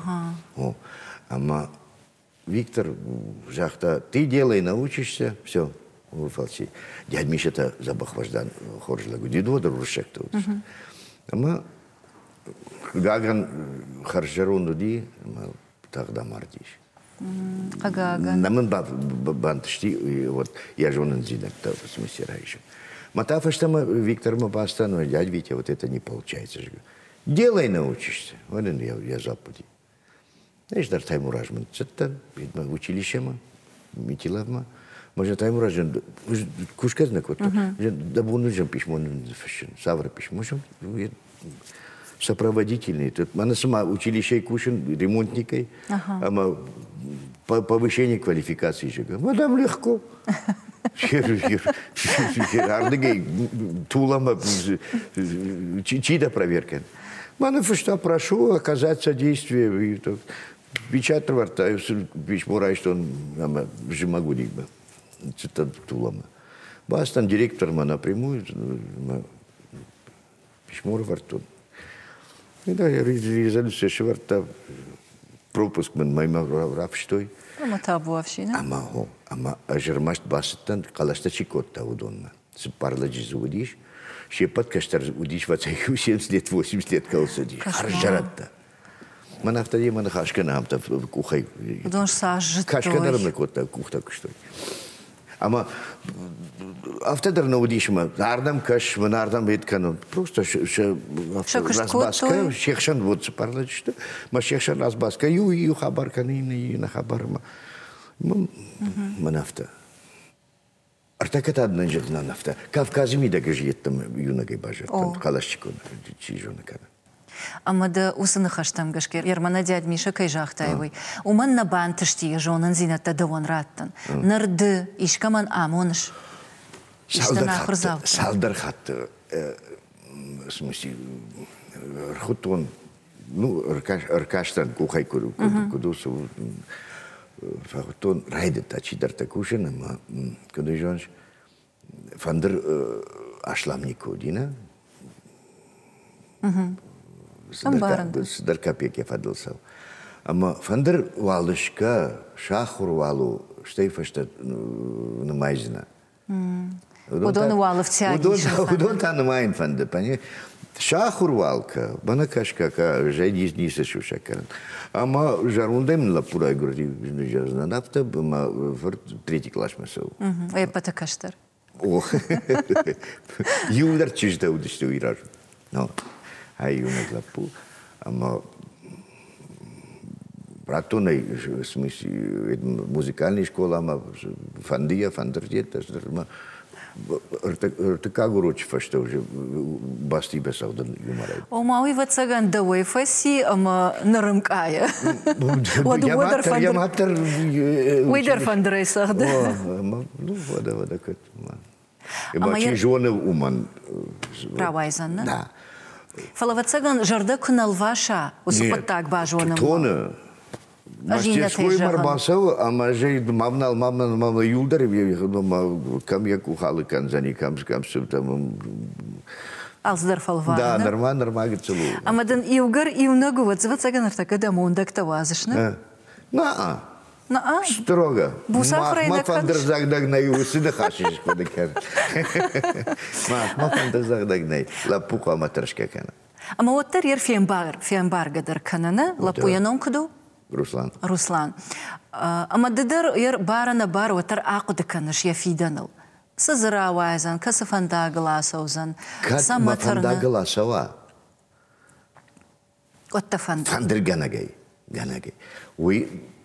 Ӕмӕ Виктор загъта, ты делай, научишься, все, фӕлчи. Дядь Миша та дзӕбӕх уӕздан хорз лӕг уыди, дыууӕ дӕр уырыссӕгтӕ уыдысты. Ӕмӕ хъыгагӕн хӕрззӕронд уыди ӕмӕ тагъд амардис. Хъыгагӕн. Нӕ мын бантысти вот йӕ зонындзинӕдтӕ в смысле райсын. Мӕ та фӕстӕмӕ Виктормӕ бацыдтӕн, дядь Витя, вот это не получается. Делай научишься. Вот он йӕ дзуапп уыди. Ӕз дӕр Таймуразмӕ ныццыдтӕн, училищемӕ, Митиловмӕ. Может, Таймуразӕн кусгӕ нӕ кодта. Дӕ бон уызӕн письмо ныффыссын. Цавӕр письмо? Сопроводительный. Тут мӕнӕ цыма училищейы кусын ремонтникӕй, ӕмӕ повышение квалификации зӕгъы. Мадам легко. Ардыгӕй Туламӕ чи дӕ проверка? Мӕ ныффыста, прошу оказать содействие. Печать ӕрвӕрдта, письмо райстон ӕмӕ зымӕг уыди цыдтӕн Туламӕ. Бацыдтӕн директормӕ напрямую, письмо ӕрвӕрдтон. И да, резолюция сӕвӕрдта, пропуск мын мӕймӕ рафыстой. Ӕмӕ табуафси, нӕ? Ӕмӕ, ӕмӕ ӕз ӕрмӕст бацыдтӕн, хъӕлӕстӕ чи кодта, уыдонмӕ. Цыппар лӕджы дзы уыдис. Се ппӕт кӕстӕр уыдис, вӕцӕй 70 лет, 80 лет кӕуыл цыдис. Хӕрззӕрӕдтӕ. Мӕн афтӕ йемӕ ныхас кӕны афтӕ къухӕй. Уыдон цас зыдтой. Кӕсгӕ дӕр нӕ кодта, къухтӕ куыстой. Ӕмӕ афтӕ дӕр нӕ уыдис мӕ ардӕм кӕс, мӕн ардӕм вед кӕнын. Просто сӕ разбаскӕ, се хсӕн вот цыппар лӕджы сты, мӕ се хсӕн разбаскӕ, иу иу хабар кӕны, иннӕ иннӕ хабар. Мӕн афтӕ. Ӕртӕккӕ та нын зӕгъдзынӕн афтӕ, Кавказы мидӕг ӕз йеддӕмӕ иунӕгӕй баззадтӕн, хъӕлӕсчикон чи зоны кӕнӕ. Ӕмӕ дӕ уыцы ныхӕстӕм гӕсгӕ Ермана дядь Миша кӕй загътай, уый, уымӕн нӕ бантысти йӕ зонындзинӕдтӕ дӕуӕн раттын. Ныр ды искӕмӕн амоныс? Истӕн ахуырдзаутӕн? Цалдӕр хатты, в смысле, ӕрхуыдтон, ну, ӕркастӕн къухӕй куыд у, фӕхуыдтон, райдыдта чидӕртӕ кусын ӕмӕ, куыд зоныс, фӕндыр аслам никуы уыди, нӕ? Цыдӕр капек йӕ фӕдыл цӕуы. Ӕмӕ фӕндыр уал скӕ, сахуыр уал у, стӕй фӕстӕ нымайдзынӕ. Уыдоны уӕлыфтиаг Уыдон та нымайын фӕнды, Сахуыр уал кӕ, мӕнӕ кӕсгӕ кӕ, зӕй ницы сусӕг кӕнын. Ӕмӕ зӕрондӕй мын лӕппу райгуырди, зӕгъдзынӕн афтӕ, ӕмӕ фырт третий классмӕ цӕуы. Ӕппӕты кӕстӕр. О, иуылдӕр чызджытӕ уыдысты уый размӕ. Ну, ай иунӕг лӕппу. Ӕмӕ радтон ӕй, в смысле, музыкальный школамӕ, фӕнды йӕ, фӕндыр йеддӕ, ӕртыккаг урочы фӕстӕ уже бастибӕ цӕгъдын юморӕй. Ома уый ӕвӕццӕгӕн дӕуӕй фӕци ӕмӕ нырымкъайы. Уӕд дӕр фӕндыр. Уый дӕр фӕндырӕй цӕгъды. Ну, вода, вода, кӕд. Ӕмӕ чи зоны, уымӕн рауайдзӕн, нӕ? Да. Фӕлӕ, ӕвӕццӕгӕн, зӕрдӕ куы нӕ лваса уыцы хъуыддаг базонынмӕ. Тоны. Мастерскоймӕ ӕрбацӕуы ӕмӕ зӕй мамнал, мамнал, мамнал, иуылдӕр кӕм йӕ къух алы кӕндзӕни, кӕм кӕм цыутӕм. Алцыдӕр фӕлвары. Да, нырма, нырма гыццыл у. Ӕмӕ дын иугӕр иунӕг у, уӕд, ӕвӕццӕгӕн, ӕртӕккӕ дӕ мондӕгтӕ уадзыс, нӕ? На. Строго. Махмӕ фӕндырдзӕгъдӕг нӕй, уыцы ныхас схъуыды кӕн. Махмӕ фӕндырдзӕгъдӕг нӕй, лӕппу хъуамӕ тӕрсгӕ кӕна. Ӕмӕ уӕддӕр йе фембаргӕ дӕр кӕны, нӕ? Лӕппу йӕ ном куыд у? Руслан. Руслан. Ӕмӕ ды дӕр йе бар-ӕнӕбар уӕддӕр ахъуыды кӕныс йӕ фидӕныл. Цы дзы рауайдзӕн, кӕцы фӕндагыл ацӕудзӕн, Кӕд мӕ фӕндагыл ацӕуа, Уӕдта фӕндыр. Фӕндыргӕнӕгӕй. Гӕнӕгӕй. Уый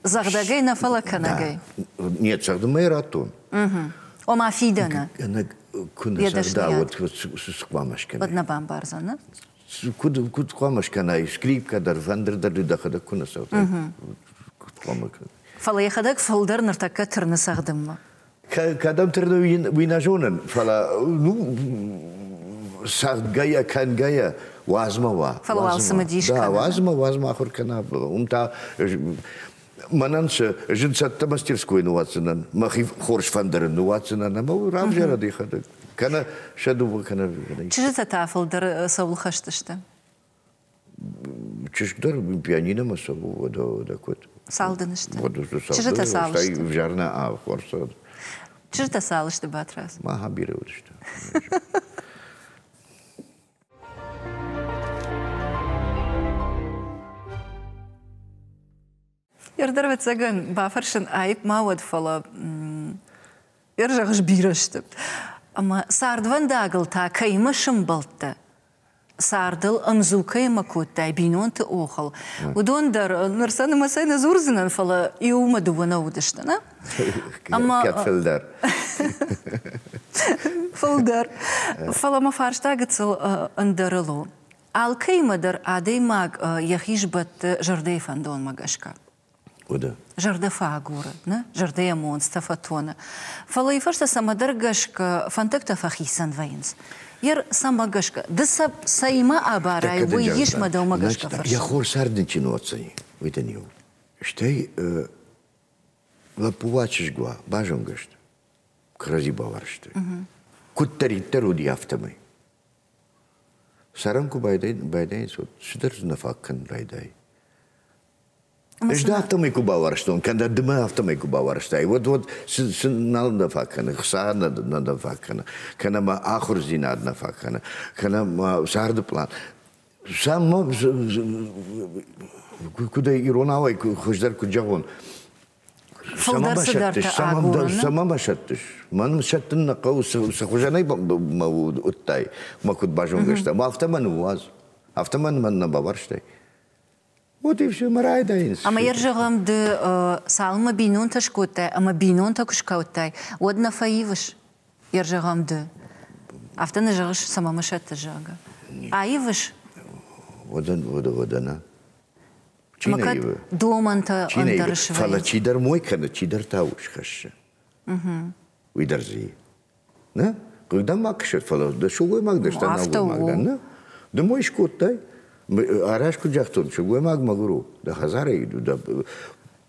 Зӕгъдӕгӕй нӕ, фӕлӕ кӕнӕгӕй. Нет, цӕгъдынмӕ йӕ радтон. Ома фидӕны. Гӕнӕг куы нӕ цӕгъда, уӕд цы хъуамӕ скӕнай? Уӕд нӕ бамбардзӕн, нӕ? Куыд, куыд хъуамӕ скӕнай? Скрипкӕ дӕр, фӕндыр дӕр дӕхӕдӕг куы нӕ цӕгъдай. Куыд хъуамӕ кӕнай? Фӕлӕ йӕхӕдӕг фылдӕр ныртӕккӕ тырны цӕгъдынмӕ. Кӕдӕм тырны, уый нӕ зонын, фӕлӕ ну, цӕгъдгӕйӕ, кӕнгӕйӕ, уадзмӕ уа. Фӕлӕ уал цымыдис кӕны. Да, уадзмӕ, уадзмӕ ахуыр кӕна. Уым та мӕнӕн цы зын цӕттӕ мастерской ныууадздзынӕн, мӕхи хорз фӕндыры ныууадздзынӕн ӕмӕ равзӕрӕд йӕхӕдӕг. Кӕнӕ сӕ дыууӕ, кӕнӕ. Чызджытӕ та фылдӕр цӕуыл хӕст сты? Чызг дӕр пианиномӕ цӕуы, уӕдӕ, уӕдӕ куыд? Цал дын сты? Чызджытӕ цал сты? Ӕвзӕр нӕ хорз. Чызджытӕ цал сты, Батрадз? Махӕн бирӕ уыдысты. Ӕрдӕр, ӕвӕццӕгӕн, бафӕрсын аипп ма уӕд, фӕлӕ ӕрзӕгъыс бирӕ сты. Ӕмӕ цардвӕндагыл та кӕимӕ сымбӕлдтӕ, цардыл ӕмдзу кӕимӕ кодтай бинонты охыл, уыдон дӕр ныр сӕ нымӕцӕй нӕ дзурдзынӕн, фӕлӕ иумӕ дыууӕ нӕ уыдысты, нӕ? Ӕмӕ Кӕд фылдӕр. Фылдӕр. Фӕлӕ мӕ фарста гыццыл ӕндӕрыл у. Алкӕимӕ дӕр адӕймаг йӕхи сбӕтты зӕрдӕйы фӕндонмӕ гӕсгӕ. Уыды. Зӕрдӕ фӕагуры, нӕ? Зӕрдӕйӕ монцтӕ фӕтоны. Фӕлӕ йӕ фӕстӕ цӕмӕдӕр гӕсгӕ фӕндӕгтӕ фӕхицӕн вӕййынц. Ер цӕмӕ гӕсгӕ? Ды сӕ цӕимӕ абарай, уый ис мӕ дӕумӕ гӕсгӕ фӕрсын. Йӕ хорз цард ын чи ныуадздзӕни, уый дын иу. Стӕй лӕппу уа, чызг уа, базонгӕ сты, кӕрӕдзи бауарзтой. Куыддӕриддӕр уыди, афтӕмӕй. Цӕрын куы байдайынц, уӕд цыдӕр нӕ фаг кӕнын райдайы. Ӕз дӕ афтӕмӕй куы бауарзтон, кӕнӕ ды мӕ афтӕмӕй куы бауарзтай, уӕд уӕд цы нал нӕ фаг кӕны, хца нӕ нӕ фаг кӕны, кӕнӕ мӕ ахуырдзинад нӕ фаг кӕны, кӕнӕ мӕ царды пълан. Сӕм куыд иронауӕй хуыздӕр куыд зӕгъон, Фылдӕр цыдӕртӕ агурын. Цӕмӕ мӕ сӕттыс? Мӕн сӕттын нӕ хъӕуы, цы хуызӕнӕй мӕ уыдтай, мӕ куыд базонгӕ стӕм, афтӕ мӕ ныууадз. Афтӕ мӕн мӕн нӕ бавӕрстай. Вот и все, мӕ райдайынц. Ӕмӕ йӕ зӕгъӕм, ды цалынмӕ бинонтӕ скодтай ӕмӕ бинонтӕ куы скодтай, уӕд нӕ фӕивыс? Йӕ зӕгъӕм, ды. Афтӕ нӕ зӕгъыс, цӕмӕ мӕ сӕттыс, зӕгъгӕ. Аивыс? Уӕдӕ, уӕдӕ, уӕдӕ нӕ. Чи нӕ ивы? Домӕнтӕ ӕндӕр свӕййынц. Фӕлӕ чидӕр мой кӕны, чидӕр та ус хӕссы. Уый дӕр дзы и. Нӕ? Хъыг дӕм ма кӕсӕд, фӕлӕ дӕ сылгоймаг дӕ стӕй нӕлгоймаг дӕ. Нӕ? Ды мой скодтай. Арӕз куыд загътон, сылгоймаг мӕгуыр у, дӕ хӕдзарӕй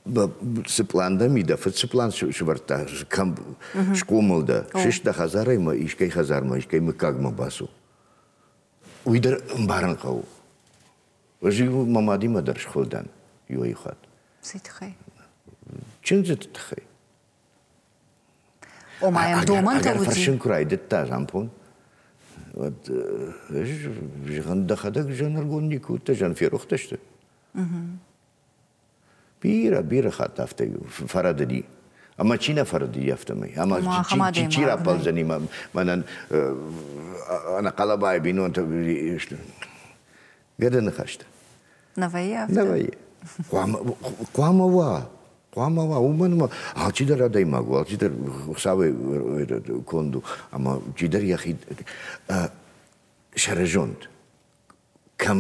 дӕ цы пълан дӕм и, дӕ фыд цы пълан сывӕрдта, кӕм схъомыл дӕ, сыст дӕ хӕдзарӕй ма искӕй хӕдзармӕ, искӕй мыггагмӕ бацу. Уый дӕр ӕмбарын хъӕуы. Ӕз мӕ мадимӕ дӕр схуыл дӕн иуӕй хатт. Цӕй тыххӕй? Чындзыты тыххӕй. Ома йӕм домӕнтӕ уыди? Фӕрсын куы райдыдта Зампон, уӕд ӕз зӕгъын, дӕхӕдӕг зӕнӕргон никуы уыдтӕ, зӕн ферохтӕ сты. Бирӕ, бирӕ хатт афтӕ фӕрӕдыди. Ӕмӕ чи нӕ фӕрӕдыди афтӕмӕй? Ӕмӕ чи раппӕлдзӕни мӕнӕн ӕнӕхъӕлӕбайы бинонтӕ сты? Гӕды ныхӕстӕ. Нӕ вӕййы афтӕ? Нӕ вӕййы. Хъуамӕ уа. Хъуамӕ уа, уымӕн ӕмӕ алчидӕр адӕймаг у, алчидӕр Хуыцауӕй конд у, ӕмӕ чидӕр йӕхи сӕрызонд кӕм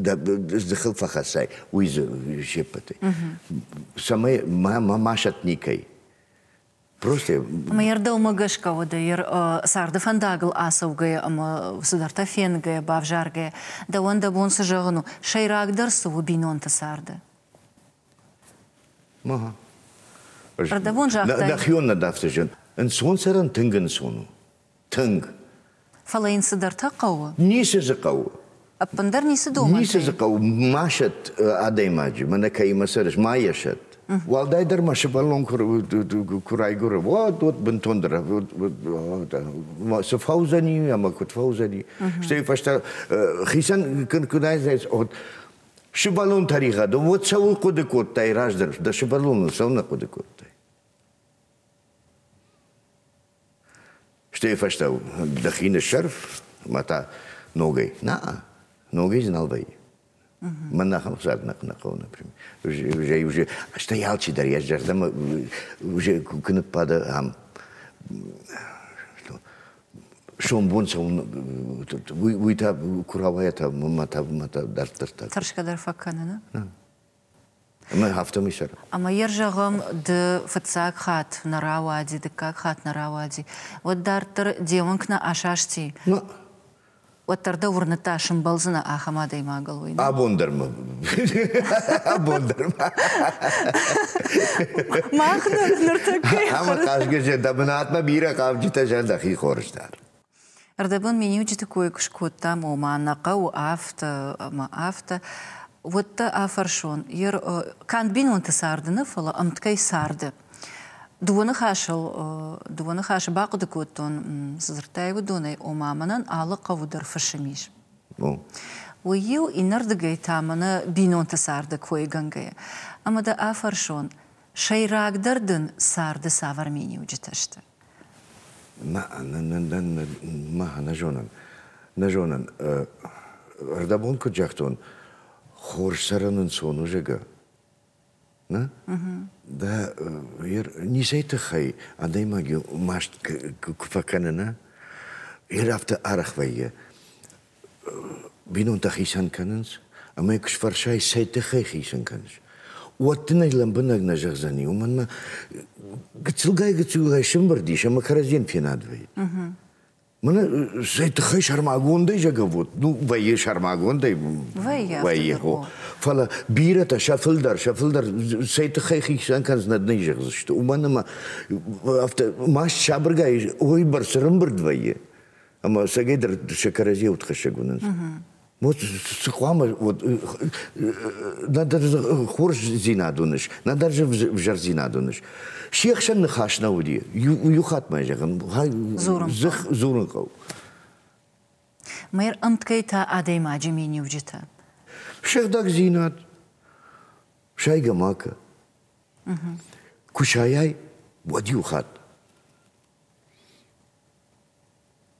дӕ дзыхыл фӕхӕцай, уый дзы се ппӕтӕй. Цӕмӕй ма ма сӕтт никӕй. Просто Ӕмӕ йӕ дӕумӕ гӕсгӕ уӕдӕ йӕ царды фӕндагыл ацӕугӕйӕ ӕмӕ цыдӕртӕ фенгӕйӕ, бавзаргӕйӕ, дӕуӕн дӕ бон цы зӕгъын у, сӕйрагдӕр цы у бинонты царды? Ага. Ӕрдӕбон загътай. Нӕхион нӕ афтӕ зын. Ӕнцон цӕрӕн тынг ӕнцон у. Тынг. Фӕлӕ йын цыдӕртӕ хъӕуы. Ницы дзы хъӕуы. Ӕппындӕр ницы домӕнтӕ? Ницы дзы хъӕуы. Ма сӕтт адӕймаджы, мӕнӕ кӕимӕ цӕрыс, ма йӕ сӕтт. Уӕлдайдӕр ма сывӕллон куы райгуыры, уӕд уӕд бынтондӕр цы фӕуыдзӕни ӕмӕ куыд фӕуыдзӕни. Стӕй фӕстӕ хицӕн куы сывӕллон тӕригъӕд, уӕд цӕуыл хъуыды кодтай раздӕр? Дӕ сывӕллоныл цӕуылнӕ хъуыды кодтай? Стӕй фӕстӕ дӕхи ныссӕрф ӕмӕ та ногӕй. Нӕ, ногӕй дзы нал вӕййы. Мӕн ахӕм цард нӕ хъӕуы, например. Уже, уже, стӕй алчидӕр йӕ зӕрдӕмӕ уже куы ныппада ам сомбон цӕуын, уый та куы рауайа та мӕ та мӕ та дарддӕр та. Тӕрсгӕ дӕр фӕкӕны, нӕ? Ӕмӕ афтӕмӕй цӕры. Ӕмӕ йӕ зӕгъӕм, ды фыццаг хатт нӕ рауади, дыккаг хатт нӕ рауади, уӕд дарддӕр де уӕнг нӕ асасти? Нӕ. Уӕддӕр дӕ уырныдта, сымбӕлдзынӕ ахӕм адӕймагыл, уый? Абон дӕр ма. Абон дӕр ма. Мах ныртӕккӕ. Ӕмӕ хъазгӕ дӕ бынатмӕ бирӕ хъавджытӕ зӕрдӕхи хорз дар. Ӕрдӕбон миниуджыты кой куы скодтам, ома нӕ хъӕуы афтӕ ӕмӕ афтӕ, уӕд дӕ афӕрсон, канд бинонты царды нӕ, фӕлӕ ӕмткӕй царды. Дыууӕ ныхасыл дыууӕ ныхасы бахъуыды кодтон, цы дзырдтай уыдонӕй, ома мӕнӕн алы хъӕуы дӕр фысым ис. Уый-иу иннӕрдыгӕй та мӕнӕ бинонты царды койгӕнгӕйӕ. Ӕмӕ дӕ афӕрсон, сӕйрагдӕр дын царды цавӕр миниуджытӕ сты? Нӕ зонын, нӕ зонын. Ӕрдӕбон куыд загътон, хорз цӕрын ӕнцон у, зӕгъгӕ. Нӕ? Дӕ ницӕй тыххӕй адӕймаг маст куы фӕкӕны, нӕ? Йер афтӕ арӕх вӕййы. Бинонтӕ хицӕн кӕнынц, ӕмӕ куы сфӕрсай, цӕй тыххӕй хицӕн кӕныс, уӕд дын ӕй лӕмбынӕг нӕ зӕгъдзӕни, уымӕн ӕмӕ гыццылгай-гыццылгай сымбырд ис ӕмӕ кӕрӕдзийӕн фенад вӕййы. Мӕнӕ цӕй тыххӕй сӕрмагондӕй зӕгъӕ, вот, ну, вӕййы сӕрмагондӕй, вӕййы, фӕлӕ бирӕтӕ сӕ фылдӕр, сӕ фылдӕр цӕй тыххӕй хицӕн кӕнынц, нӕ нӕ зӕгъдзысты, уымӕн ӕмӕ афтӕ маст сабыргай уыйбӕрц ӕрӕмбырд вӕййы, ӕмӕ ӕцӕгӕйдӕр сӕ кӕрӕдзийӕ удхӕссӕг уынынц. Вот цы хъуамӕ вот нӕдӕр хорздзинад уыныс, нӕдӕр ӕвзӕрдзинад уыныс. Се хсӕн ныхас нӕ уыди. Иу хатт ма зӕгъын, дзых дзурын хъӕуы. Мэр ӕмткӕй та адӕймаджы миниуджытӕ. Сыгъдӕгдзинад, сайгӕ ма кӕ. Куы сайай, уӕд иу хатт.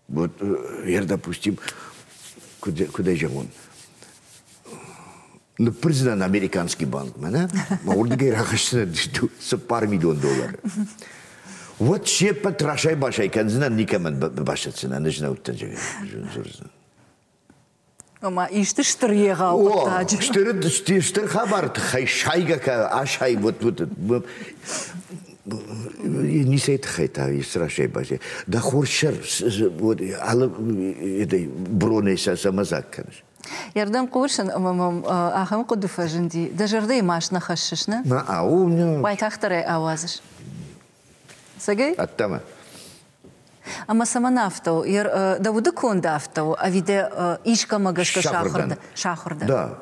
Вот я, допустим, куыд ӕй зӕгъон, ныппырдзынӕн американский банкмӕ, нӕ? Мӕ уырдыгӕй рахӕсдзынӕн 4 миллион доллары. Уӕд се ппӕт расай-басай кӕндзынӕн, никӕмӕн басӕтдзынӕн, ӕз нӕ уыдтӕн дзурдзынӕн. Ома исты стыр егъау хъуыддаджы. Стыр, стыр хабары тыххӕй сайгӕ кӕ асай вот вот ницӕй тыххӕй та исты расай баззай. Дӕ хорз сӕр алы бронӕй сӕ цӕмӕ дзаг кӕныс? Ердӕм хъусын ӕмӕ мӕм ахӕм хъуыды фӕзынди. Дӕ зӕрдӕйы маст нӕ хӕссыс, нӕ? Нӕ, ау, нӕ. Уайтагъддӕр ӕй ауадзыс. Цӕгӕй? Ӕддӕмӕ. Ӕмӕ цӕмӕн афтӕ у? Дӕ уды конд афтӕ у, ӕви дӕ искӕмӕ гӕсгӕ сахуыр дӕ? Да.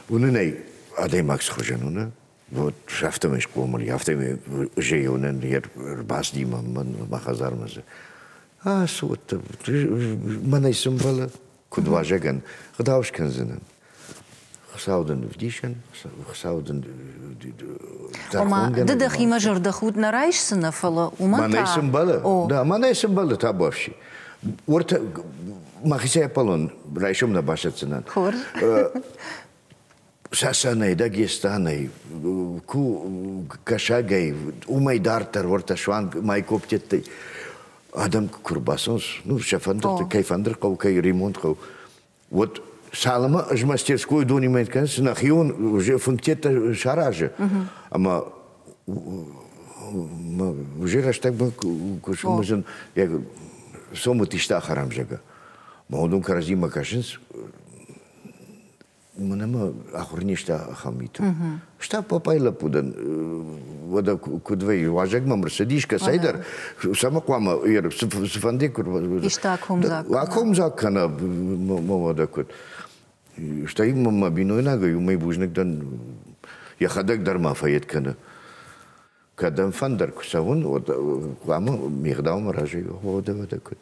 Уынын ӕй, адӕймаг цы хуызӕн у, нӕ? Вот афтӕмӕй схъомыл, афтӕмӕй зӕйонӕн ӕрбацыди мӕ хӕдзармӕ дзы. Ацы уӕдта мӕнӕй цы мбӕлы, куыд уазӕгӕн, гъдау скӕндзынӕн. Хуыцау дын ӕвдисӕн, Хуыцау дын Ома, ды дӕхимӕ зӕрдӕхудт нӕ райсдзынӕ, фӕлӕ уымӕн та... Мӕнӕй цы мбӕлы? Да, мӕнӕй цы мбӕлы, табуафси. Уӕртӕ мӕхицӕй ӕппӕлон, райсом нӕ басӕтдзынӕн. Хорз. Сасанӕй, Дагестанӕй, ку Кӕсӕгӕй, уымӕй дарддӕр уӕртӕ суанг майкоптеттӕй адӕм куы рбацӕуынц, ну, сӕ фӕндырты, кӕй фӕндыр хъӕуы, кӕй ремонт хъӕуы, вот цалынмӕ ӕз мастерской донимӕ кӕнын, нӕхион уже фынгтеттӕ саразы, ӕмӕ уже рӕстӕгмӕ куы сымызын, сомут исты ахӕрӕм, зӕгъгӕ. Мӕ уыдон кӕрӕдзимӕ кӕсынц, Уымӕн ӕмӕ ахуыр не сты ахӕм миты. Стӕй папайы лӕппу дӕн, уӕдӕ куыд вӕййы, уазӕг мӕм ӕрцыдис кӕцӕйдӕр, цӕмӕ хъуамӕ цыфӕнды куы... Исты акомдзаг. Акомдзаг кӕна, уӕдӕ куыд. Стӕй мӕ бинойнагӕй уымӕй бузныг дӕн, йӕхӕдӕг дӕр ма фӕед кӕны. Кӕдӕм фӕндӕр куы цӕуын, уӕд хъуамӕ ме гъдаумӕ разӕй уӕдӕ уӕдӕ куыд.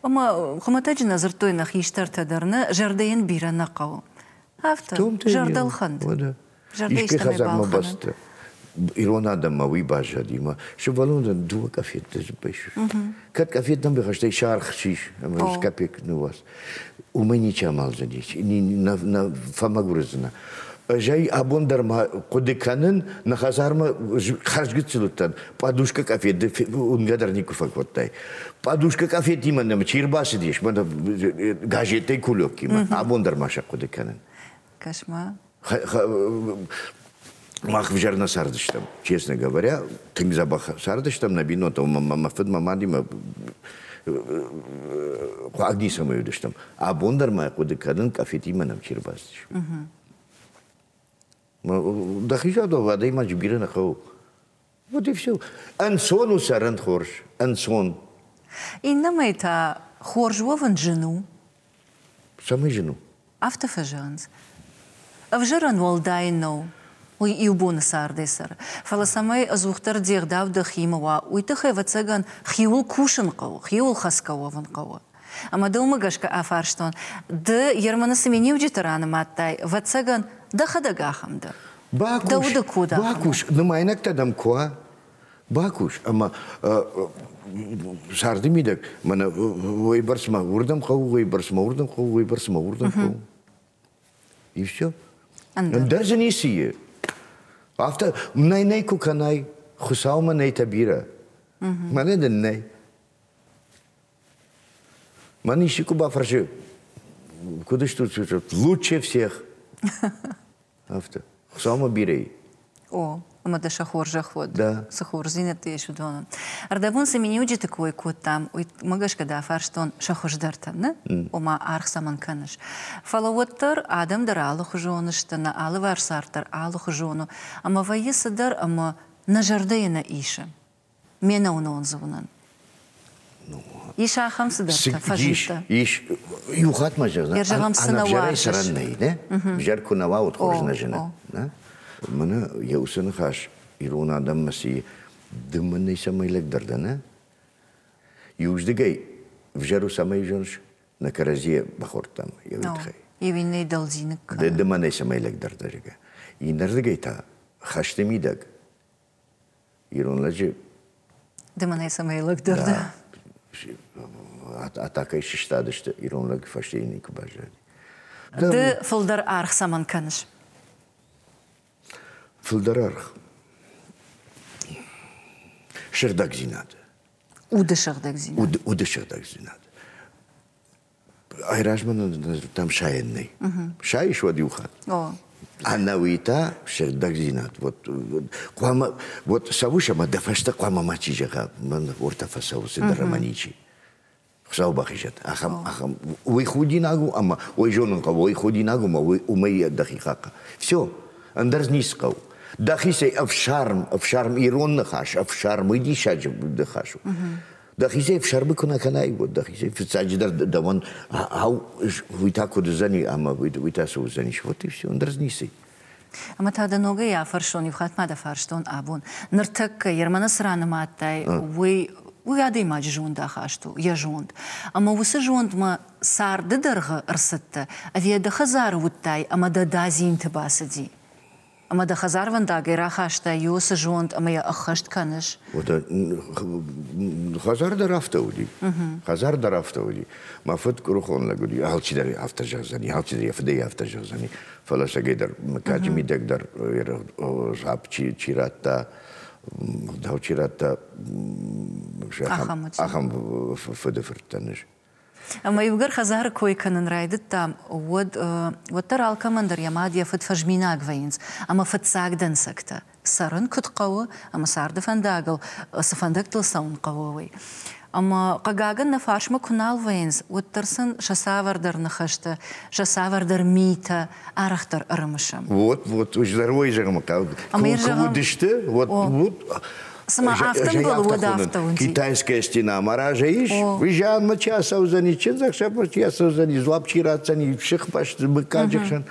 Ома, хуымӕтӕджы нӕ дзырдтой нӕ хистӕртӕ дӕр, нӕ зӕрдӕ йын бирӕ нӕ хъӕуы. Афтӕ, зӕрдӕлхӕнд. Зӕрдӕ истӕмӕй балхӕнын. Ирон адӕммӕ уый баззади ма сывӕллонӕн дыууӕ къафетты дзыппӕй Кӕд къафеттӕм бахастай саргъ сис ӕмӕ капек ныууадз. Уымӕй ничи амӕлдзӕни, нӕ фӕмӕгуыр уыдзынӕ. Ӕз ӕй абон дӕр ма хъуыды кӕнын, нӕ хӕдзармӕ хӕрзгыццыл уыдтӕн, пъадушкӕ къафет уынгӕ дӕр никуы фӕкодтай. Пъадушкӕ къафетимӕ нӕм чи рбацыдис, мӕнӕ газеттӕй кулёккимӕ, абон дӕр ма сӕ хъуыды кӕнын. Кӕс-ма. Мах взӕр нӕ цардыстӕм, честно говоря, тынг дзӕбӕх цардыстӕм нӕ бинонтӕ, мӕ фыд, мӕ мадимӕ хъуаг ницӕмӕй уыдыстӕм. Абон дӕр ма хъуыды кӕнын, къафетимӕ нӕм чи рбацыдис. Дӕхи зӕрдыл адӕймаджы бирӕ нӕ хъӕуы. Вот и все. Ӕнцон у цӕрын хорз, ӕнцон. Иннӕмӕй та хорз уӕвын зын у. Цӕмӕй зын у? Афтӕ фӕзӕгъынц. Ӕвзӕрӕн уӕлдай нӕу, уый иу боны цардӕй цӕры. Фӕлӕ цӕмӕй ӕдзухдӕр де гъдау дӕхимӕ уа, уый тыххӕй, ӕвӕццӕгӕн, хиуыл кусын хъӕуы, хиуыл хӕцгӕ уӕвын хъӕуы. Ӕмӕ дӕумӕ гӕсгӕ афарстон, ды Ерманы цы миниуджытӕ ранымадтай, ӕвӕццӕгӕн, дӕхӕдӕг ахӕм дӕ. Бакус, Дӕ уды код ахӕм у. Бакус, нымайнӕгтӕ дӕм куы уа, бакус ӕмӕ царды мидӕг мӕнӕ уыйбӕрц мӕ уырдӕм хъӕуы, уыйбӕрц мӕ уырдӕм хъӕуы, уыйбӕрц мӕ уырдӕм хъӕуы. И все. Ӕндӕр дзы ницы и. Афтӕ нӕй нӕй куы кӕнай, Хуыцаумӕ нӕйтӕ бирӕ. Мӕнӕ дын нӕй. Мӕн исчи куы бафӕрсы, куыд стут, лучше всех. Афтӕ. Хуыцаумӕ бирӕ и. О, ӕмӕ дӕ сӕ хорзӕх уӕд, цы хорздзинӕдтӕ ис уыдонӕн. Ӕрдӕбон цы миниуджыты кой кодтам, уымӕ гӕсгӕ дӕ фарстон сӕ хуыздӕртӕн, нӕ? Ома аргъ цӕмӕн кӕныс. Фӕлӕ уӕддӕр адӕм дӕр алыхуызон сты, нӕ алыварс цард дӕр алыхуызон у, ӕмӕ вӕййы цыдӕр ӕмӕ нӕ зӕрдӕйы нӕ исы. Ме нӕуынон дзы уынын. Ис ахӕм цыдӕртӕ, фӕзындтӕ. Ис, иу хатт ма зӕгъын, ӕнӕвзӕрӕй цӕрӕн нӕй, не? Взӕр куы нӕ уа, уӕд хорз нӕ зыны. Мӕнӕ йӕ уыцы ныхас ирон адӕммӕ цы ды мӕнӕй цӕмӕй лӕгдӕр дӕ, нӕ? Иуздыгӕй взӕр у цӕмӕй зоныс, нӕ кӕрӕдзийӕ бахордтам йӕ уый тыххӕй. Иу иннӕйы дӕлдзиныг кӕны. Ды мӕнӕй цӕмӕй лӕгдӕр дӕ, зӕгъгӕ. Иннӕрдыгӕй та хӕсты мидӕг ирон лӕджы Ды мӕнӕй цӕмӕй лӕгдӕр дӕ? Атакӕй сыстадысты, ирон лӕг фӕстейы никуы баззади. Ды фылдӕр аргъ цӕмӕн кӕныс? Фылдӕр аргъ. Сыгъдӕгдзинад. Уды сыгъдӕгдзинад. Уды сыгъдӕгдзинад. Айразмӕ нӕм сайӕн нӕй. Сайыс уӕд иу хатт. Ӕнӕуи та сыгъдӕгдзинад. Вот хъуамӕ вот цӕуыс ӕмӕ дӕ фӕстӕ хъуамӕ мачи зӕгъа, мӕн уӕртӕ фӕцӕуы цыдӕр ӕмӕ ничи. Хуыцау бахизӕд. Ахӕм, ахӕм, уый худинаг у ӕмӕ уый зонын хъӕуы, уый худинаг у ӕмӕ уымӕй дӕхи хъахъхъӕ. Все, ӕндӕр ницы хъӕуы. Дӕхицӕй ӕфсарм, ӕфсарм ирон ныхас, ӕфсарм уый диссаджы ныхас у. Дӕхицӕй ӕфсӕрмы куы нӕ кӕнай, уӕд дӕхицӕй фыццаджыдӕр дӕуӕн ау, уый та куыд уыдзӕни ӕмӕ уый та цы уыдзӕнис, вот и все, ӕндӕр дзы ницы. Ӕмӕ та дӕ ногӕй афӕрсон, иу хатт ма дӕ фарстон абон. Ныртӕккӕ Ерманы цы ранымадтай, уый уый адӕймаджы зондахаст у, йӕ зонд. Ӕмӕ уыцы зондмӕ царды дӕргъы ӕрцыдтӕ, ӕви дӕ хӕдзары уыдтай ӕмӕ дӕ дадзинты бацыди? Ӕмӕ дӕ хӕдзарвӕндагӕй рахастай уыцы зонд ӕмӕ йӕ ӕххӕст кӕныс? Уӕдӕ хӕдзар дӕр афтӕ уыди. Хӕдзар дӕр афтӕ уыди. Мӕ фыд куырыхон лӕг уыди, алчидӕр афтӕ зӕгъдзӕни, алчидӕр йӕ фыдӕй афтӕ зӕгъдзӕни. Фӕлӕ сӕгӕй дӕр мыггаджы мидӕг дӕр дзуапп чи радта, ӕгъдау чи радта, ахӕм фыды фырттӕн ис. Ӕмӕ иугӕр хӕдзары кой кӕнын райдыдтам, уӕд уӕддӕр алкӕмӕн дӕр йӕ мад, йӕ фыд фӕзминаг вӕййынц ӕмӕ фыццаг дӕнцӕгтӕ цӕрын куыд хъӕуы ӕмӕ царды фӕндагыл цы фӕндӕгтыл цӕуын хъӕуы, уый. Ӕмӕ, хъыгагӕн, нӕ фарсмӕ куы нал вӕййынц, уӕддӕр сын сӕ цавӕрдӕр ныхӕстӕ, сӕ цавӕрдӕр митӕ арӕхдӕр ӕрымысӕм. Вот, вот, здоровый зӕгъӕм, куы уыдысты, вот, вот Цыма афтӕ ӕмбӕлы, уӕд афтӕ уыди. Китайская стена ма разӕй ис, уый зианмӕ чи ацӕудзӕни, чындзӕхсӕвмӕ чи ацӕудзӕни, дзуапп чи ратдзӕни, сыхбӕсты мыггаджы хсӕн.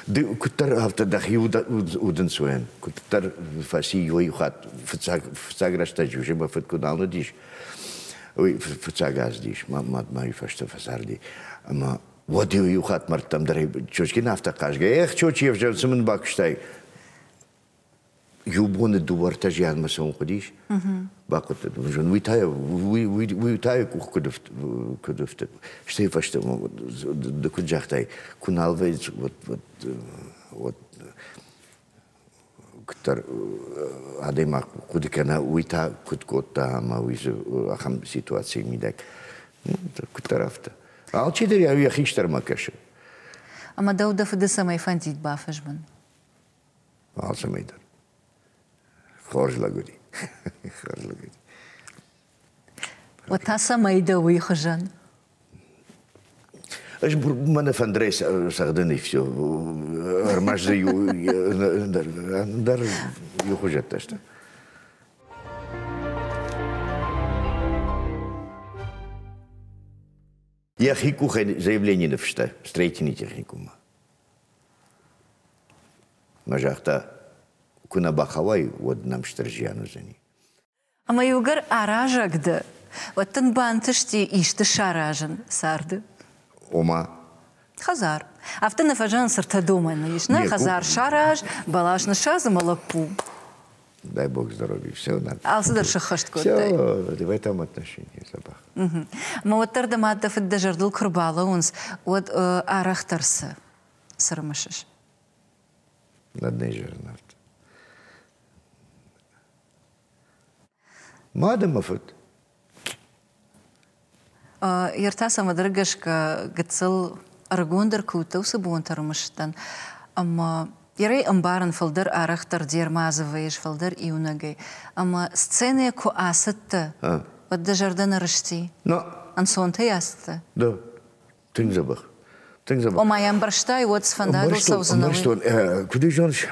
Ды куыддӕр афтӕ дӕхи удынцойӕн, куыддӕр фӕци иу хатт фыццаг, фыццаг рӕстӕджы уже мӕ фыд куы нал уыдис, уый фыццаг аз дис, мад ма уый фӕстӕ фӕцарди. Ӕмӕ уӕд-иу иу хатт мӕрдтӕм дӕр Чочкин афтӕ хъазгӕ, эх, Чочи, ӕвзӕр цы мын бакуыстай? Иу боны дыууӕ-ӕртӕ зианмӕ цӕуын хъуыдис, бахъуыд уый та уый та йӕ къух куыд куыд ӕфтыд. Стӕй фӕстӕмӕ ды куыд загътай, куы нал вӕййынц, уӕд уӕд куыддӕр адӕймаг хъуыды кӕна, уый та куыд кодта ӕмӕ уый дзы ахӕм ситуацийы мидӕг. Куыддӕр афтӕ. Алчидӕр йӕ хистӕрмӕ кӕсы. Ӕмӕ дӕу дӕ фыды цӕмӕй фӕндид бафӕзмын? Алцӕмӕй дӕр. Хорз лӕг уыди. Хорз лӕг уыди. Уӕд та цӕмӕй дӕ уый хуызӕн? Ӕз мӕнӕ фӕндырӕй цӕгъдын и все. Ӕрмӕст дзы иу ӕндӕр иу хуызӕттӕ сты. Йӕхи къухӕй заявление ныффыста строительный техникуммӕ. Мӕ загъта, куы нӕ бахауай, уӕд нӕм стыр зиан уыдзӕни. Ӕмӕ иугӕр аразӕг дӕ, уӕд дын бантысти исты саразын царды? Ома? Хӕдзар. Афтӕ нӕ фӕзӕгъынц, цы домӕны ис. Нӕ хӕдзар сараз, бӕлас ныссадз ӕмӕ лӕппу. Дай бог здоровья, все надо. Алцыдӕр сӕххӕст кодтай. Все, в этом отношении забах. Мӕ уӕддӕр дӕ мад дӕ фыд дӕ зӕрдыл куы рбалӕууынц, уӕд арӕхдӕр цы цы рымысыс? Над зӕрнарт. Мад ӕмӕ фыд. Ӕртӕ цӕмӕдӕр гӕсгӕ гыццыл ӕрыгондӕр куы уыдтӕ, уыцы бонтӕ рымысыдтӕн. Ӕмӕ Ерӕй ӕмбарын фылдӕр арӕхдӕр де рмадзы вӕййыс, фылдӕр иунӕгӕй. Ӕмӕ сценӕйӕ куы ацыдтӕ, уӕд дӕ зӕрдӕ нӕ рысти? Но. Ӕнцонтӕй ацыдтӕ? Да. Тынг дзӕбӕх. Тынг дзӕбӕх. Ома йӕ ӕмбӕрстай, уӕд цы фӕндагыл цӕудзынӕ, уый? Ӕмбӕрстон. Куыд зоныс,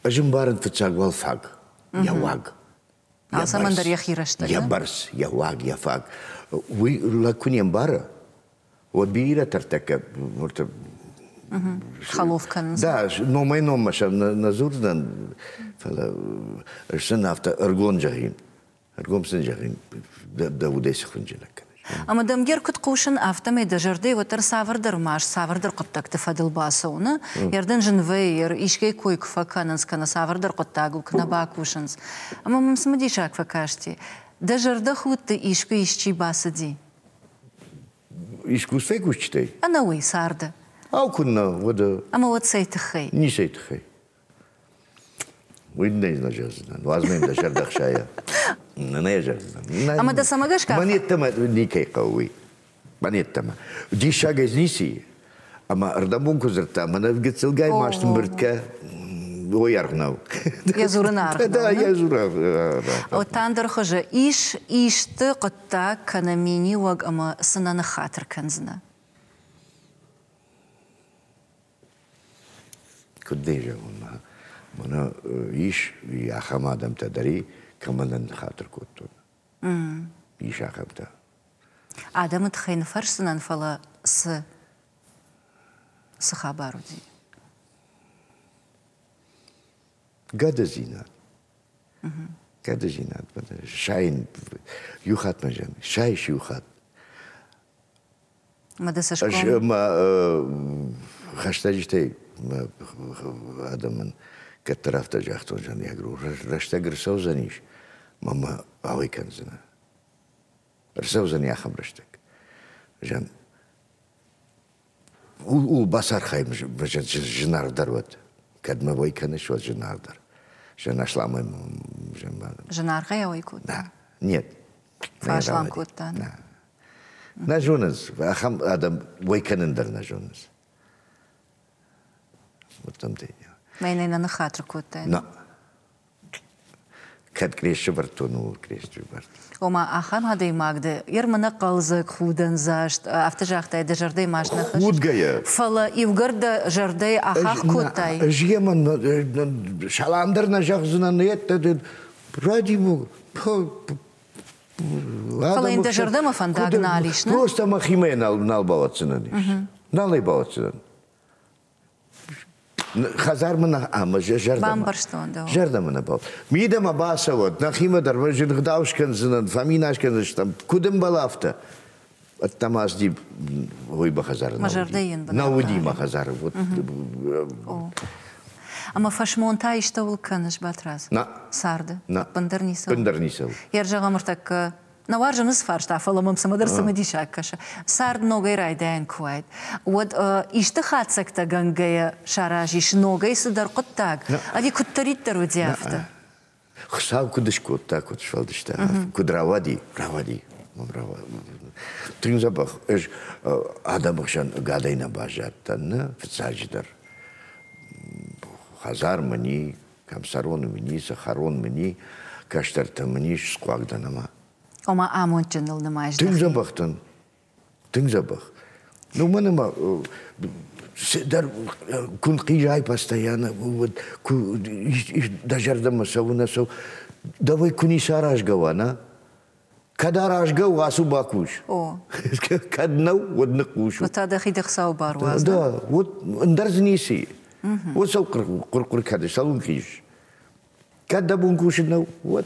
ӕз ӕмбарын фыццаг уал фаг, йӕ уаг. Алцӕмӕн дӕр йӕхи рӕстӕг. Йӕ бӕрц, йӕ уаг, йӕ фаг. Уый лӕг куы не мбары, уӕд бирӕ тӕртӕккӕ хӕлоф кӕнынц. Да, номӕй-номмӕ сӕм нӕ дзурдзынӕн, фӕлӕ ӕз сын афтӕ ӕргом зӕгъин, ӕргом сын зӕгъин, дӕ удӕй цы хынджылӕг кӕныс. Ӕмӕ дӕм гер куыд хъусын, афтӕмӕй дӕ зӕрдӕйы уӕддӕр цавӕрдӕр маст, цавӕрдӕр хъуыддӕгты фӕдыл бацӕуыны, йӕ зын вӕййы, искӕй кой куы фӕкӕнынц, кӕнӕ цавӕрдӕр хъуыддагыл куы нӕ бакусынц. Ӕмӕ мӕм цымыдисаг фӕкасти, дӕ зӕрдӕхудты искуы исчи бацыди? Искусствӕйы кусджытӕй? Ӕнӕуый царды. Ау, куыннӕ, уӕдӕ. Ӕмӕ уӕд цӕй тыххӕй? Ницӕй тыххӕй. Уый нӕ зӕгъдзынӕн, уадз мӕ дӕ зӕрдӕ хсайа. Нӕ зӕгъдзынӕн. Ӕмӕ дӕ цӕмӕ гӕсгӕ? Мӕн йеддӕмӕ никӕй хъӕуы уый. Мӕн йеддӕмӕ. Диссагӕй дзы ницы и. Ӕмӕ ӕрдӕбон куы дзырдта, мӕнӕ гыццылгай маст ӕмбырдгӕ уый аргъ нӕу. Йӕ дзурын аргъ нӕу. Да, йӕ дзурын аргъ. Вот ӕндӕр хуызы ис исты хъуыддаг кӕнӕ миниуӕг ӕмӕ цы нӕ ныххатыр кӕндзынӕ? Куыд дын зӕгъон, мӕнӕ ис ахӕм адӕмтӕ дӕр и, Кӕмӕн нӕ ныххатыр кодтон. Ис ахӕмтӕ. Адӕмы тыххӕй ныффӕрсдзынӕн, фӕлӕ цы цы хабар уыди? Гӕдыдзинад. Гӕдыдзинад. Сайын иу хатт мӕ зӕгъын, сайыс иу хатт. Ӕмӕ дӕ цӕсгом? Ӕз мӕ хӕстӕджытӕй мӕ адӕмӕн кӕддӕр афтӕ загътон, зӕгъгӕ, рӕстӕг ӕрцӕудзӕнис, мӕ мӕ ауӕй кӕндзынӕ. Ӕрцӕудзӕни ахӕм рӕстӕг. Зӕгъ, ууыл бацархай зынаргъдӕр уӕд. Кӕд мӕ уӕй кӕныс, уӕд зынаргъдӕр. Зӕгъ, асламӕй Зынаргъӕй ауӕй кодта? Да. Нет. Фӕаслам кодта? Да. Нӕ зонынц, ахӕм адӕм уӕй кӕнын дӕр нӕ зонынц. Вот там ты. Мӕнӕ нӕ ныххатыр кодтай? На. Кӕд крест сӕвӕрдтон, ууыл крест сӕвӕрдтон. Ома, ахӕм адӕймаг дӕ, ермӕ нӕ хъӕлдзӕг, худӕндзаст, афтӕ загътай, дӕ зӕрдӕйы маст нӕ хӕссыс. Худгӕйӕ. Фӕлӕ иугӕр дӕ зӕрдӕйы ахахх кодтай. Ӕз йемӕ салам дӕр нӕ зӕгъдзынӕн, ради бог. Фӕлӕ йын дӕ зӕрдӕмӕ фӕндаг нал ис, нӕ? Просто мӕхимӕ нал, нал бауадздзынӕн ис. Нал ӕй бауадздзынӕн. Хӕдзармӕ нӕ ӕмӕ зӕрдӕмӕ. Бамбӕрстон дӕу. Зӕрдӕмӕ нӕ бауад. Мидӕмӕ бацӕуӕд, нӕхимӕ дӕр зынгъдау скӕндзынӕн, фӕминас кӕндзыстӕм. Куыд ӕмбӕлы афтӕ? Ӕддӕмӕ ацыди уый мӕ хӕдзары. Мӕ зӕрдӕ йын нӕ уыди мӕ хӕдзары. Вот. Ӕмӕ фӕсмон та истӕуыл кӕныс, Батрадз? Нӕ. Царды? Нӕ. Ӕппындӕр ницӕуыл? Ӕппындӕр ницӕуыл. Йе рзӕгъӕм ӕртӕккӕ нӕ уарзын уыцы фарста, фӕлӕ мӕм цӕмӕдӕр цымыдисаг кӕсы. Цард ногӕй райдайӕн куы уаид, уӕд исты хатдзӕгтӕгӕнгӕйӕ саразис ногӕй цыдӕр хъуыддаг, ӕви куыддӕриддӕр уыди афтӕ? Хуыцау куыд скодта, куыд сфӕлдыста, куыд рауади, рауади. Тынг дзӕбӕх. Ӕз адӕмы хсӕн ӕгадӕй нӕ баззадтӕн, нӕ, фыццаджыдӕр. Хӕдзар мын и, кӕм цӕрон мын и, цы хӕрон мын и, кӕстӕртӕ мын ис, схъуаг дӕн ӕмӕ. Ома амондджыныл нымайыс Тынг дзӕбӕх дӕн. Тынг дзӕбӕх. Ну, уымӕн ӕмӕ дӕр куы нхъизай постоянно, вот куы дӕ зӕрдӕмӕ цӕуы, нӕ цӕуы, дӕуӕй куы ницы аразгӕ уа, нӕ? Кӕд аразгӕ у, ацу бакус. О. Кӕд нӕу, уӕд ныхъхъус у. Та дӕхи дӕ Хуыцауы бар уадз. Да, вот ӕндӕр дзы ницы и. Вот цӕу хъуыр-хъуыр кӕныс, цӕуыл нхъизыс? Кӕд дӕ бон кусын нӕу, уӕд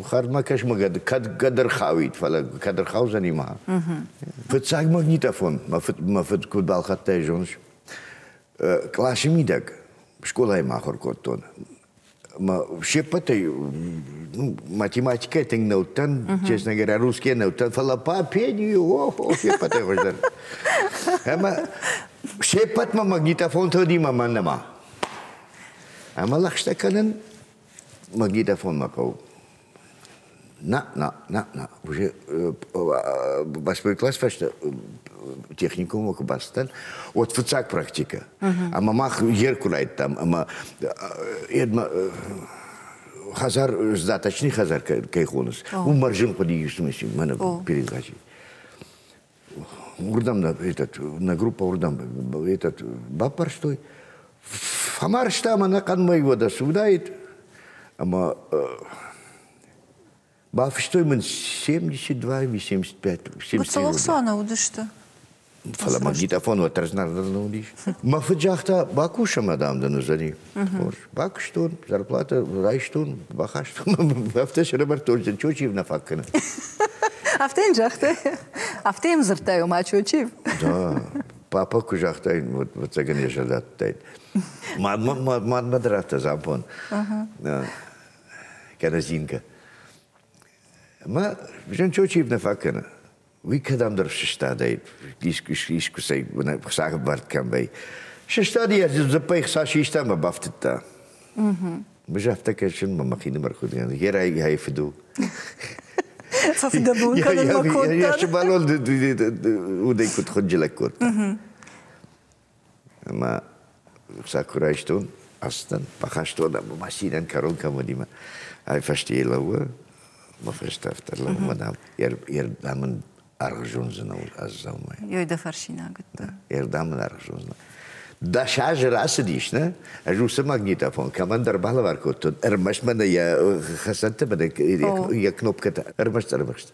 хӕрдмӕ кӕс-ма кӕд, кӕд ӕрхауид, фӕлӕ кӕд ӕрхаудзӕни ма. Фыццаг магнитофон мӕ фыд, мӕ фыд куыд балхӕдтай, зоныс? Къласы мидӕг скъолайы ма ахуыр кодтон. Мӕ се ппӕтӕй ну, математикӕй тынг нӕ уыдтӕн, честно говоря, русский нӕ уыдтӕн, фӕлӕ по пению, охо, се ппӕтӕй хуыздӕр. Ӕмӕ се ппӕтмӕ магнитофонтӕ уыди, мӕ мӕн нӕма. Ӕмӕ лӕгъстӕ кӕнын магнитофонмӕ хъӕуы. На, на, на, на. Уже восьмой класс фӕстӕ техникуммӕ куы бацыдтӕн, уӕд фыццаг практикӕ. Ӕмӕ мах ер куы райдтам, ӕмӕ едмӕ хӕдзар, сдаточный хӕдзар кӕй хонынц, уым мӕрзын хъуыди мӕнӕ передачи. Уырдӕм этот, нӕ группа уырдӕм этот, баппӕрстой. Фӕмарста ӕмӕ ӕнӕхъӕн мӕй уӕдӕ цы уыдаид. Ӕмӕ бафыстой мын 72 или 75. Гуыцылыхсоны уыдысты. Фӕлӕ магнитофон уӕддӕр зынаргъдӕр нӕ уыдис. Мӕ фыд загъта, бакусӕм, дам, дын уыдзӕни. Хорз. Бакуыстон, зарплатӕ райстон, бахастон, афтӕ сӕрӕвӕрдтон, Чочиев нӕ фаг кӕны. Афтӕ йын загътай? Афтӕ йӕм дзырдтай, ома Чочиев? Да, папа куы загътаин, уӕд ӕвӕццӕгӕн йӕ зӕрдӕ атыдтаид. Мадмӕ дӕр афтӕ зампон. Кӕнӕ Зинка. Ӕмӕ зын Чочиев нӕ фаг кӕны. Уый кӕдӕмдӕр сыстадаид, искуыцӕй хцагъбард кӕм вӕй. Сыстади йӕ дзыппӕй хца систа ӕмӕ бафтыдта. Мыз афтӕ кӕсын мӕ мӕхинымӕр худын, герай йӕ фыд у. Фӕфыдӕбон кӕнынмӕ кодта. Йӕ сывӕллон удӕй куыд хынджылӕг кодта. Ӕмӕ сӕ куы райстон, ацыдтӕн, бахастон ӕмӕ ма цинӕн кӕрон кӕм уыди мӕ ай фӕстейы лӕууы, мӕ фӕстӕ афтӕ лӕууы, мӕ дам, йе рдӕм ын аргъ зондзынӕ аз дзаумайы. Ёй дӕ фӕрсинаг уыдтӕ. Йе рдӕм ын аргъ зондзынӕ. 10 азы рацыдис, нӕ? Ӕз уыцы магнитофон кӕмӕндӕр балӕвар кодтон, ӕрмӕст мӕнӕ йӕ хӕцӕнтӕ мӕнӕ йӕ кнопкӕтӕ ӕрмӕст ӕрмӕст.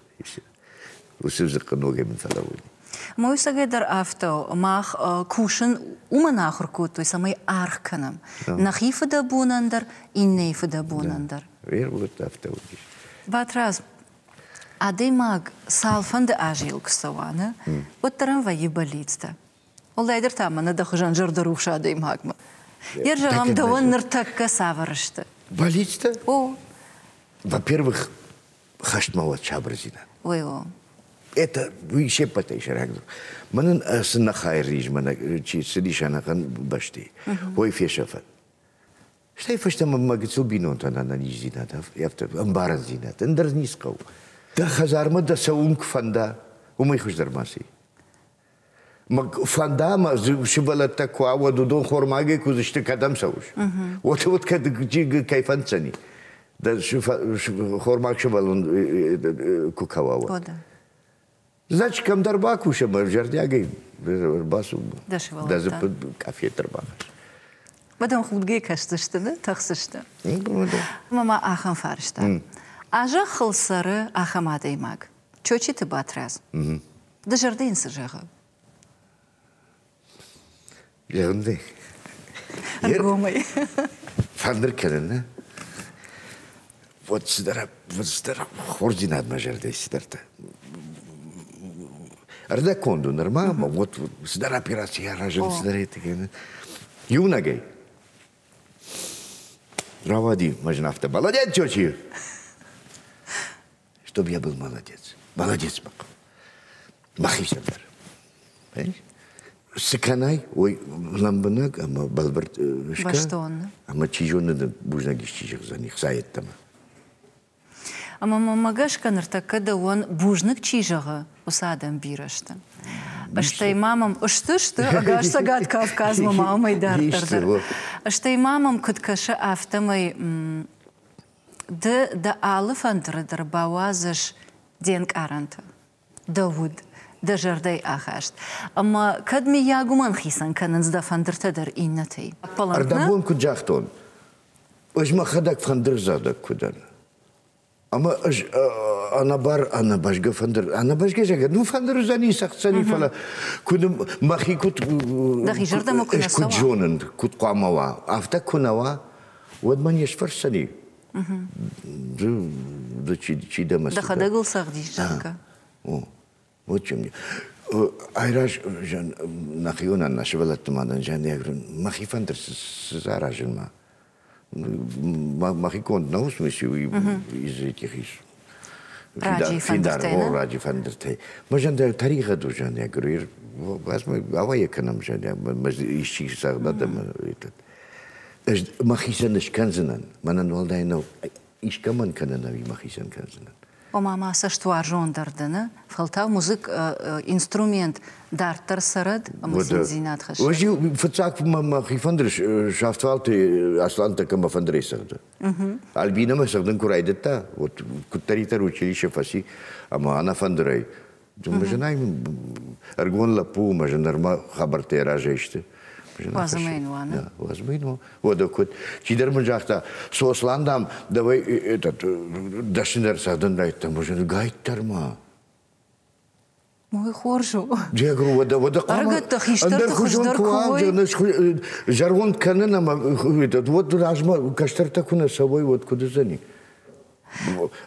Уыцы дзыхъхъы ногӕй мын фӕлӕууыди. Мой дӕр афтӕ мах кусын уымӕн ахуыр кодтой, цӕмӕй аргъ кӕнӕм нӕхи фыдӕбонӕн дӕр, иннӕйы фыдӕбонӕн дӕр. Афтӕ уыдис. Батрадз, адӕймаг цалфӕнды азы йыл куы цӕуа, нӕ, уӕддӕр ӕм вӕййы бӕллицтӕ. Уӕлдайдӕр та мӕнӕ дӕ хуызӕн зӕрдӕрухс адӕймагмӕ. Йе зӕгъӕм, дӕуӕн ныртӕккӕ цавӕр сты? Бӕллицтӕ? О. Во-первых, хӕстмӕ уӕд сабырдзинад. Ой, о. Это уый се ппӕтӕй сӕйрагдӕр. Мӕнӕн цы нӕ хайрис, мӕнӕ чи цыдис ӕнӕхъӕн бӕсти, уый фесӕфӕд. Стӕй фӕстӕмӕ мӕ гыццыл бинонтӕн ӕнӕниздзинад, афтӕ ӕмбарындзинад, ӕндӕр ницы хъӕуы. Дӕ хӕдзармӕ дӕ цӕуын куы фӕнда, уымӕй хуыздӕр ма цы и. Фӕнда ӕмӕ сывӕллӕттӕ куы уа, уӕд уыдон хормагӕй куы уыдзысты, кӕдӕм цӕуыс? Уӕд уӕд кӕд кӕй фӕнддзӕни? Дӕ хормаг сывӕллон куы кӕуа, уӕд. Значит, кӕмдӕр бакус ӕмӕ зӕрдиагӕй ӕрбацу. Дӕ Дӕ дзыппы къафет ӕрбахӕсс. Уӕд ӕм худгӕ кӕсдзысты, нӕ тӕхдзысты. Ӕмӕ ма ахӕм фарста. А зӕххыл цӕры ахӕм адӕймаг, Чочиты Батрадз. Дӕ зӕрдӕ йын цы зӕгъы? Зӕгъын Ӕргомӕй. Фӕндыр кӕнын, нӕ? Вот цыдӕр, вот цыдӕр хорздзинад мӕ зӕрдӕйы цыдӕртӕ. Ӕрдӕгконд у нырма, вот цыдӕр операци аразын, цыдӕр это кӕнын. Иунӕгӕй. Рауади мӕ зын афтӕ, молодец, Чочи! Чтоб я был молодец. Молодец мӕ мӕхицӕн дӕр. Цы кӕнай, уый лӕмбынӕг ӕмӕ бӕлвырд скӕ. Ӕмӕ чи зоны, бузныг исчи зӕгъдзӕни хца йеддӕмӕ. Ӕмӕ мӕмӕ гӕсгӕ ныртӕккӕ дӕуӕн бузныг чи зӕгъы, уыцы адӕм бирӕ сты. Стӕй ма мӕм сты, сты, ӕгас Цӕгат Кавказмӕ ма уымӕй дарддӕр дӕр. Стӕй ма мӕм куыд кӕсы, афтӕмӕй ды дӕ алы фӕндыры дӕр бауадзыс де нкъарӕнтӕ, дӕ уд, дӕ зӕрдӕйы ахаст. Ӕмӕ кӕд мыййаг уымӕн хицӕн кӕнынц дӕ фӕндыртӕ дӕр иннӕтӕй? Ӕрдӕбон куыд загътон, ӕз мӕхӕдӕг фӕндырдзӕгъдӕг куы дӕн. Ӕмӕ ӕз ӕнӕбар ӕнӕбӕзгӕ фӕндыр, ӕнӕбӕзгӕ зӕгъгӕ, ну фӕндыр уыдзӕни, цӕгъддзӕни, фӕлӕ куыд мӕхи куыд Дӕхи зӕрдӕмӕ куы нӕ куыд зонын, куыд хъуамӕ уа, афтӕ куы нӕ уа, уӕд мӕ не сфӕрсдзӕни. Ды чи дӕ мӕ Дӕхӕдӕг ыл цӕгъдис, зӕгъгӕ. О, вот чем мне. Айраз нӕхионӕн нӕ сывӕллӕтты мадӕн мӕхи фӕндыр цы аразынмӕ. Мӕхи конд нӕу, в смысле, из этих из фидар, о, раджы фӕндыртӕй. Мӕ зӕрдӕ тӕригъӕд у, зӕрдӕ, говорю, ауӕй кӕнӕм, зӕрдӕ, исчи цӕгъдӕд ӕмӕ этот. Ӕз мӕхицӕн скӕндзынӕн, мӕнӕн уӕлдай нӕу, искӕмӕн кӕнын ӕви мӕхицӕн кӕндзынӕн. Ома ма цӕстуарзондӕр дӕ, нӕ? Фӕлтау музык инструмент дарддӕр цӕрӕд ӕмӕ циндзинад хӕссӕд. Ӕз фыццаг мӕхи фӕндыр Сафтуалты Аслан тӕккӕ мӕ фӕндырӕй цӕгъды. Альбинӕмӕ цӕгъдын куы райдыдта, вот куыддӕриддӕр училище фӕци, ӕмӕ ӕнӕ фӕндырӕй Мӕ ӕрыгон лӕппу мӕ нырма хабӕрттӕ разӕй сты. Уадзымӕ йын уа, нӕ? Уадзымӕ йын уа. Уӕдӕ куыд? Чидӕр мын загъта, Сослан, дам, давай этот, дӕсныдӕр цӕгъдын райдыдта. Мӕ гайддӕр ма. Ой, хорз у. Я говорю, уӕдӕ, уӕдӕ хъуамӕ Ӕрыгӕттӕ хистӕрты хуыздӕр куы уой. Зӕронд кӕнын ӕмӕ уӕд размӕ кӕстӕртӕ куы нӕ цӕуой, уӕд куыд уыдзӕни?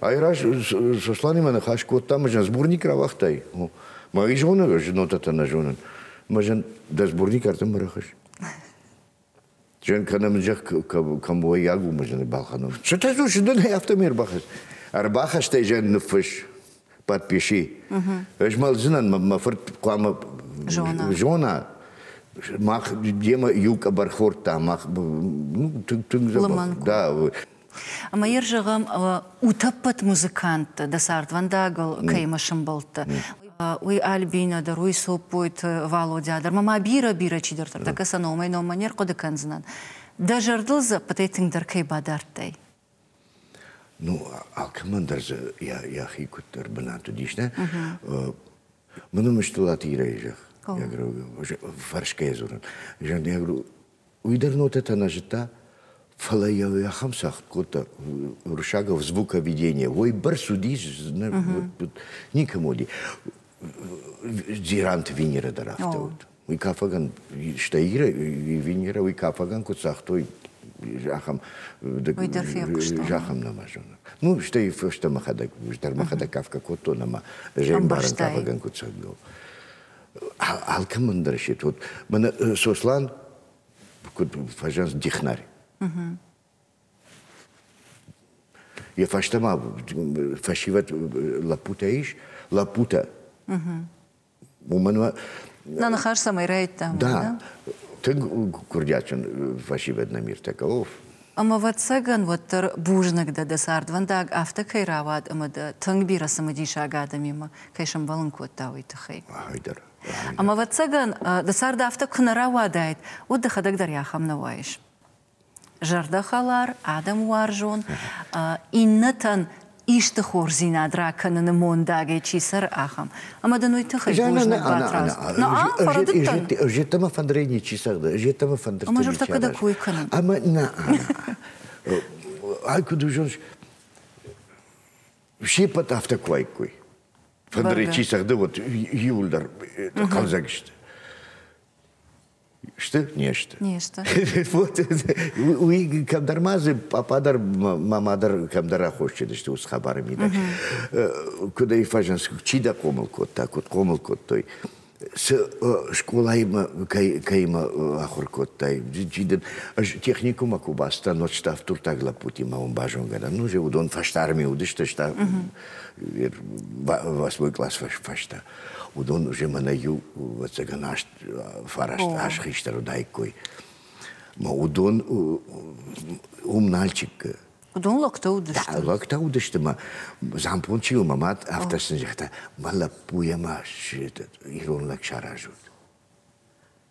Айраз Сосланимӕ ныхас кодтам, ӕз сборник рауагътай. Мӕ уый зонын, ӕз нотӕтӕ нӕ зонын. Мӕ зын дӕ сборник ардӕм рахӕсс. Зын кӕнӕм зӕхх кӕм уӕййаг у, мӕ зын балхӕнон. Цытӕ дзурыс, дын ӕй афтӕ ме рбахӕсс. Ӕрбахӕстӕй зӕн ныффысс, подпиши. Ӕз мӕлдзынӕн, мӕ фырт хъуамӕ зона. Мах демӕ иу къӕбӕр хордта, мах тынг тынг дзӕбӕх. Да. Ӕмӕ йӕ зӕгъӕм, утӕппӕт музыканттӕ дӕ цардвӕндагыл кӕимӕ сӕмбӕлдтӕ, уый Альбинӕ дӕр, уый Соппойты Валодя дӕр, ӕмӕ ма бирӕ-бирӕ чидӕртӕ, тӕккӕ сӕ номӕй-номмӕ не рхъуыды кӕндзынӕн. Дӕ зӕрдыл дзы ӕппӕтӕй тынгдӕр кӕй бадардтай? Ну, алкӕмӕн дӕр дзы йӕхи куыддӕр бынат уыдис, нӕ? Мӕн Мыстулаты Ирӕйы зӕгъ. Я говорю, фӕрсгӕйӕ дзурын. Я говорю, уый дӕр нотӕтӕ нӕ зыдта, фӕлӕ йӕ ахӕм цагъд кодта уырыссагау звуковедение. Уый бӕрц уыдис, никӕм уыди. Дзиранты Венера дӕр афтӕ уыд. Уый кафӕгӕн, стӕй Ирӕ, Венера уый кафӕгӕн куы цагътой, ахӕм, Уый дӕр фехъуыстон. Ахӕм нӕма зонын. Ну, стӕй фӕстӕ мӕхӕдӕг, дӕр мӕхӕдӕг кафгӕ кодтон ӕмӕ ӕмбарын кафӕгӕн куыд цӕгъдон. Алкӕмӕн дӕр сет. Вот мӕнӕ Сослан куыд фӕзӕнс дихнарь. Йӕ фӕстӕ ма фӕсивӕд лӕппутӕ ис, лӕппутӕ. Уымӕн Нӕ ныхас цӕмӕй райдтам? Да, тынг курдиатджын фӕсивӕд нӕм иртӕккӕ. Ӕмӕ, ӕвӕццӕгӕн, уӕддӕр бузныг дӕ, дӕ цардвӕндаг афтӕ кӕй рауад ӕмӕ дӕ тынг бирӕ цымыдисаг адӕмимӕ кӕй сӕмбӕлын кодта, уый тыххӕй. Ай дӕр. Ӕмӕ, ӕвӕццӕгӕн, дӕ цард афтӕ куы нӕ рауадаид, уӕд дӕхӕдӕг дӕр ахӕм нӕ уаис. Зӕрдӕхӕлар, адӕмуарзон, иннӕтӕн исты хорздзинад ракӕныны мондагӕй чи цӕры, ахӕм. Ӕмӕ дын уый тыххӕй бузныг, Батрадз. На, фӕрӕдыдтӕн. Жеттама фӕндырӕй ничи цӕгъды, жеттама фӕндырты Ӕмӕ ныртӕккӕ дӕ кой кӕнын. Ӕмӕ на, ай куыд уызоныс, се ппӕт афтӕ куы уаиккой. Фӕндырӕй чи цӕгъды, вот иуылдӕр хъӕлдзӕг сты. Сты? Не сты. Не сты. Вот уый кӕмдӕр ма дзы папа дӕр, мама дӕр кӕмдӕр аххосджын сты уыцы хабары мидӕг. Куыд ӕй фӕзынц, чи дӕ хъомыл кодта, куыд хъомыл кодтой, цы скъолаимӕ кӕимӕ ахуыр кодтай, чи дын ӕз техникуммӕ куы бацыдтӕн, уӕд ставддуртаг лӕппутимӕ уым базонгӕ дӕн. Ну, уыдон фӕстарми уыдысты, восьмой класс фӕстӕ. Уыдон уже мӕнӕ иу, ӕвӕццӕгӕн, аст фараст аз хистӕр уыдаиккой. Мӕ уыдон уым Нальчикы. Уыдон лӕгтӕ уыдысты? Лӕгтӕ уыдысты мӕ зампон чи у, мӕ мад афтӕ сын загъта, мӕ лӕппуйӕ ма ирон лӕг саразут.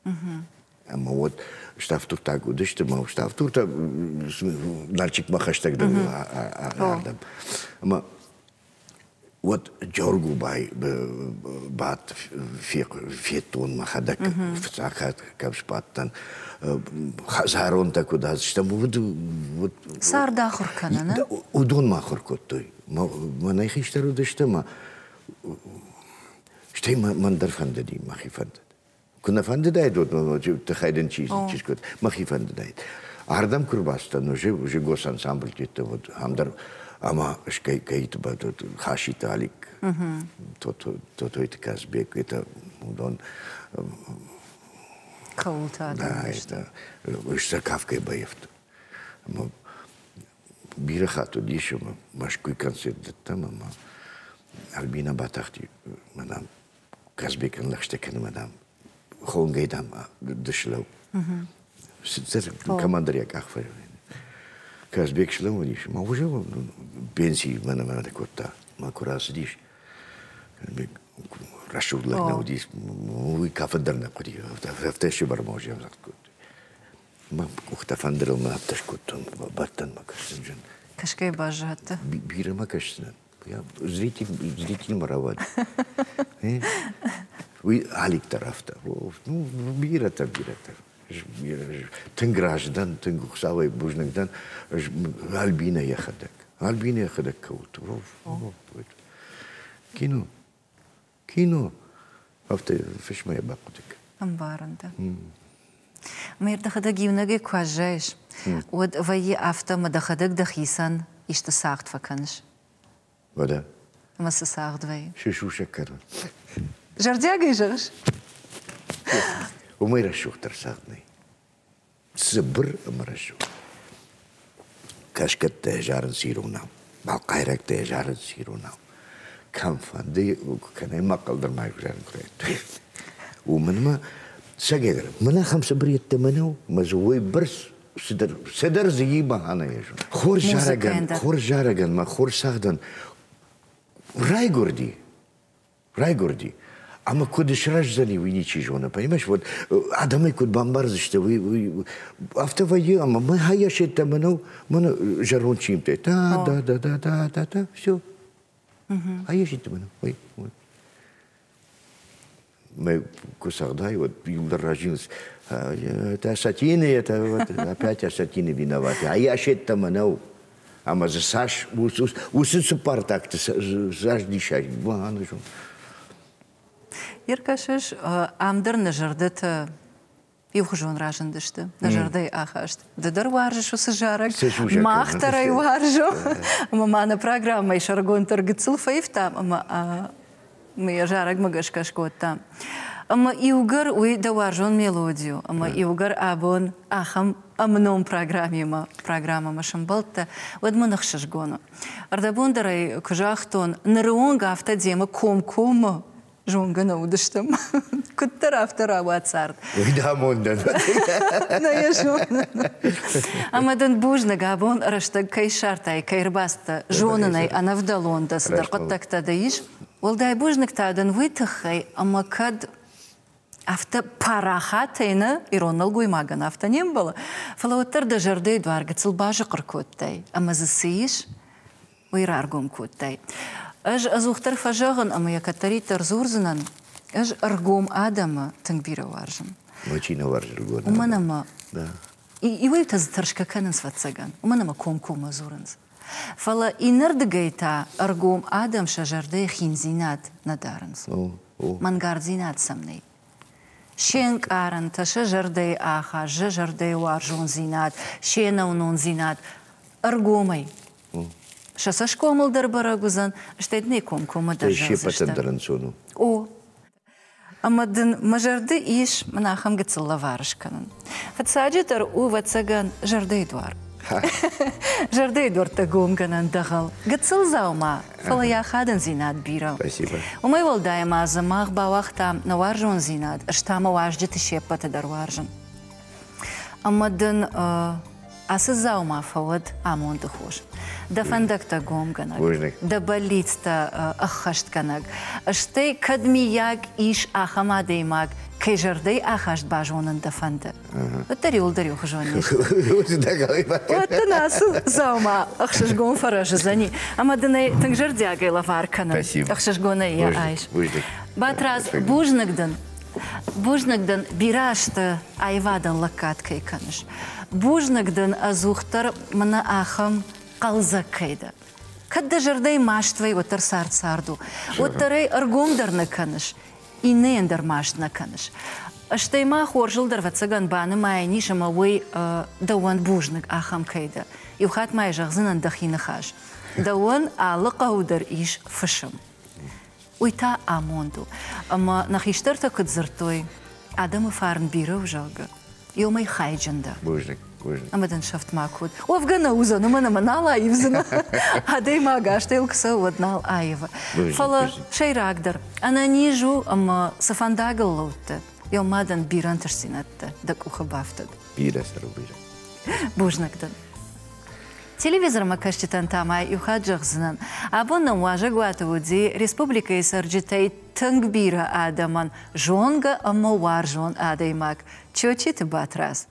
Ӕмӕ уӕд ставддуртаг уыдысты, мӕ ставддуртӕ Нальчикмӕ хӕстӕгдӕр ардӕм. Ӕмӕ уӕд Джоргубай бадт федтон мӕхӕдӕг фыццаг хатт кӕм сбадтӕн, хӕдзаронтӕ куыд азстӕм, уыд Цард ахуыр кӕнын? Уыдон ма ахуыр кодтой. Мӕнӕй хистӕр уыдысты ӕмӕ стӕй мӕн дӕр фӕндыди, мӕхи фӕндыд. Куы нӕ фӕндыдаид, уӕд тыххӕй дын чи чи скодта, мӕхи фӕндыдаид. Ардӕм куы рбацыдтӕн, уже уже госансамбль тетты вот ам дӕр ӕмӕ кӕйты Хаситы Алик, Тотойты Казбек, это уыдон Кӕуылты адӕм Да, это сӕ кафгӕ баййӕфтон. Ӕмӕ бирӕ хатт уыдис, ӕмӕ Мӕскуыйы концерт дӕттам, ӕмӕ Альбина батахти мӕнӕн Казбекӕн лӕгъстӕ кӕны, дам, хонгӕй, дам, ды слӕу. Командир йӕ къах Казбек слӕууыдис, ма уже пенсии мӕнӕ мӕнӕ кодта, ма куы рацыдис, рӕсугъд лӕг нӕ уыдис, уый кафын дӕр нӕ хъуыди, афтӕ сыбармӕ уже ӕмдзагъд кодтой. Мӕ къухтӕ фӕндырыл мӕ афтӕ скодтон, бадтӕн мӕ кӕсдзынджын. Кӕсгӕ баззадтӕ? Бирӕ мӕ кӕсдзынӕн. Я зритель, зритель рауад. Уый Алик дӕр афтӕ. Ну, бирӕтӕ, бирӕтӕ. Тынг разы дӕн, тынг Хуыцауӕй бузныг дӕн. Альбина йӕхӕдӕг. Альбина йӕхӕдӕг кӕуылты. Кино. Кино. Афтӕ фысмӕ йӕ бахъуыды кӕн. Ӕмбарын дӕ. Мӕ дӕхӕдӕг иунӕгӕй куы аззайыс, уӕд вӕййы афтӕ, ӕмӕ дӕхӕдӕг дӕхицӕн исты цагъд фӕкӕныс. Уӕдӕ? Ӕмӕ цы цагъд вӕййы? Цы сусӕг кӕнын? Зӕрдиагӕй зӕгъыс? Уымӕй рӕсугъддӕр цагъд нӕй. Цыбыр ӕмӕ рӕсугъд. Кӕсгӕттӕ зарынц иронау, балхъайрӕгтӕ зарынц иронау. Кӕмфӕнды кӕнӕ мӕхъхъӕл дӕр ма зарын куы райдыдтой. Уымӕн ӕмӕ цӕгӕйдӕр мӕн ахӕм цыбыр йеддӕмӕ нӕу, мӕ дзы уый бӕрц цыдӕр, цыдӕр дзы и мӕнӕ Хорз зарӕгӕн, хорз зарӕгӕн мӕ хорз цагъдӕн райгуырди райгуырди. Ӕмӕ куыд сырӕздзӕни, уый ничи зоны. Понимаешь, вот адӕмӕй куыд бамбардзысты, уый, уый афтӕ вӕййы, ӕмӕ мӕ хайӕ седтӕмӕ нӕу, мӕнӕ зӕронд чимтӕ, та да да да да да да, все. А я седтӕмӕ нӕу, ой, ой. Мӕ куы цӕгъдай, уӕд иуылдӕр разилынц. Это осетины, это вот опять осетины виноваты. А я седтӕмӕ нӕу. Ӕмӕ дзы цас уыцы цыппар такты цас диссаг банызон. Иркӕсыс, ам дӕр нӕ зӕрдӕтӕ иухуызон разындысты, нӕ зӕрдӕйы ахаст. Ды дӕр уарзыс уыцы зарӕг, мах дӕр ӕй уарзӕм. Ӕмӕ ма нӕ программӕйы сӕргонд дӕр гыццыл фӕивтам ӕмӕ мы йӕ зарӕгмӕ гӕсгӕ скодтам. Ӕмӕ иугӕр уый дӕ уарзон мелоди у, ӕмӕ иугӕр абон ахӕм ӕмном программӕмӕ программӕмӕ сӕмбӕлдтӕ, уӕд мын ӕхсызгон у. Ӕрдӕбон дӕр ӕй куы загътон, ныры онг афтӕ демӕ комкоммӕ зонгӕ нӕ уыдыстӕм. Куыддӕр афтӕ рауад цард. Уый дӕ амондӕн. Нӕ йӕ зонын. Ӕмӕ дын бузныг, абон рӕстӕг кӕй ссардтай, кӕй ӕрбацыдтӕ, зонын ӕй, ӕнӕвдӕлон дӕ, цыдӕр хъуыддӕгтӕ дӕ ис. Уӕлдай бузныг та дын уый тыххӕй, ӕмӕ кӕд афтӕ парахатӕй нӕ, ирон нӕлгоймагӕн афтӕ не мбӕлы, фӕлӕ уӕддӕр дӕ зӕрдӕйы дуар гыццыл базыхъыр кодтай, ӕмӕ дзы цы ис, уый раргом кодтай. Ӕз ӕдзухдӕр фӕзӕгъын ӕмӕ йӕ кӕддӕриддӕр дзурдзынӕн, ӕз ӕргом адӕмы тынг бирӕ уарзын. Мӕ чи нӕ уарзы ӕргом? Уымӕн ӕмӕ иуӕй-иутӕ дзы тӕрсгӕ кӕнынц, ӕвӕццӕгӕн, уымӕн ӕмӕ комкоммӕ дзурынц. Фӕлӕ иннӕрдыгӕй та ӕргом адӕм сӕ зӕрдӕйы хиндзинад нӕ дарынц. Мӕнгарддзинад сӕм нӕй. Се нкъарӕнтӕ, сӕ зӕрдӕйы ахаст, сӕ зӕрдӕйы уарзондзинад, се нӕуынондзинад ӕргомӕй Сӕ цӕсгомыл дӕр бӕрӕг уыдзӕн, стӕй дын ӕй комкоммӕ дӕр Се ппӕтӕн дӕр ӕнцон у. О. Ӕмӕ дын мӕ зӕрды ис мын ахӕм гыццыл лӕвар скӕнын. Фыццаджыдӕр у, ӕвӕццӕгӕн, зӕрдӕйы дуар. Зӕрдӕйы дуӕрттӕ гомгӕнӕн дӕгъӕл. Гыццыл дзаума, фӕлӕ йӕ ахадындзинад бирӕ. Спасибо. Уымӕй уӕлдай ма дзы мах бауагътам нӕ уарзондзинад, ӕз та мӕ уазджыты се ппӕты дӕр уарзын. Ӕмӕ дын ацы дзаума фӕуӕд амонды хос. Дӕ фӕндӕгтӕ гомгӕнӕг, дӕ бӕллицтӕ ӕххӕстгӕнӕг, стӕй кӕд миййаг ис ахӕм адӕймаг, кӕй зӕрдӕйы ахаст базонын дӕ фӕнды, уӕддӕр иуылдӕр иухуызон не сты. Уӕд дын ацы дзаума ӕхсызгон фӕрӕз уыдзӕни, ӕмӕ дын ӕй тынг зӕрдиагӕй лӕвар кӕнын. Ӕхсызгонӕй йӕ айс. Батрадз, бузныг дын. Бузныг дын, бирӕ азты аивадӕн лӕггад кӕй кӕныс. Бузныг дын, ӕдзухдӕр мӕнӕ ахӕм хъӕлдзӕг кӕй дӕ. Кӕд дӕ зӕрдӕйы маст вӕййы, уӕддӕр цард цард у. Уӕддӕр ӕй ӕргомдӕр нӕ кӕныс, иннӕйӕн дӕр маст нӕ кӕныс. Стӕй ма хорзыл дӕр, ӕвӕццӕгӕн, банымайӕн ис, ӕмӕ уый дӕуӕн бузныг ахӕм кӕй дӕ. Иу хатт ма йӕ зӕгъдзынӕн дӕхи ныхас. Дӕуӕн алы хъӕуы дӕр ис фысым. Уый та амонд у. Ӕмӕ нӕ хистӕртӕ куыд дзырдтой, адӕмы фарн бирӕ у, зӕгъгӕ, иумӕ хайджын дӕ. Бузныг, бузныг. Ӕмӕ дын сӕфт макуы уӕд. Уӕвгӕ нӕ уыдзӕн, уымӕн ӕмӕ нал аивдзынӕ. Адӕймаг азтӕ куы цӕуы, уӕд нал аивы. Фӕлӕ сӕйрагдӕр, ӕнӕниз у ӕмӕ цы фӕндагыл лӕудтӕ, йӕ мадӕн бирӕ ӕнтыстдзинӕдтӕ дӕ къухы бафтыд. Бирӕ цӕры, бирӕ. Бузныг дын. Телевизормӕ кӕсджытӕн та ма иу хатт зӕгъдзынӕн, абон нӕм уазӕгуаты уыди республикӕйы цӕрджытӕй тынг бирӕ адӕмӕн зонгӕ ӕмӕ уарзон адӕймаг Чочиты Батрадз.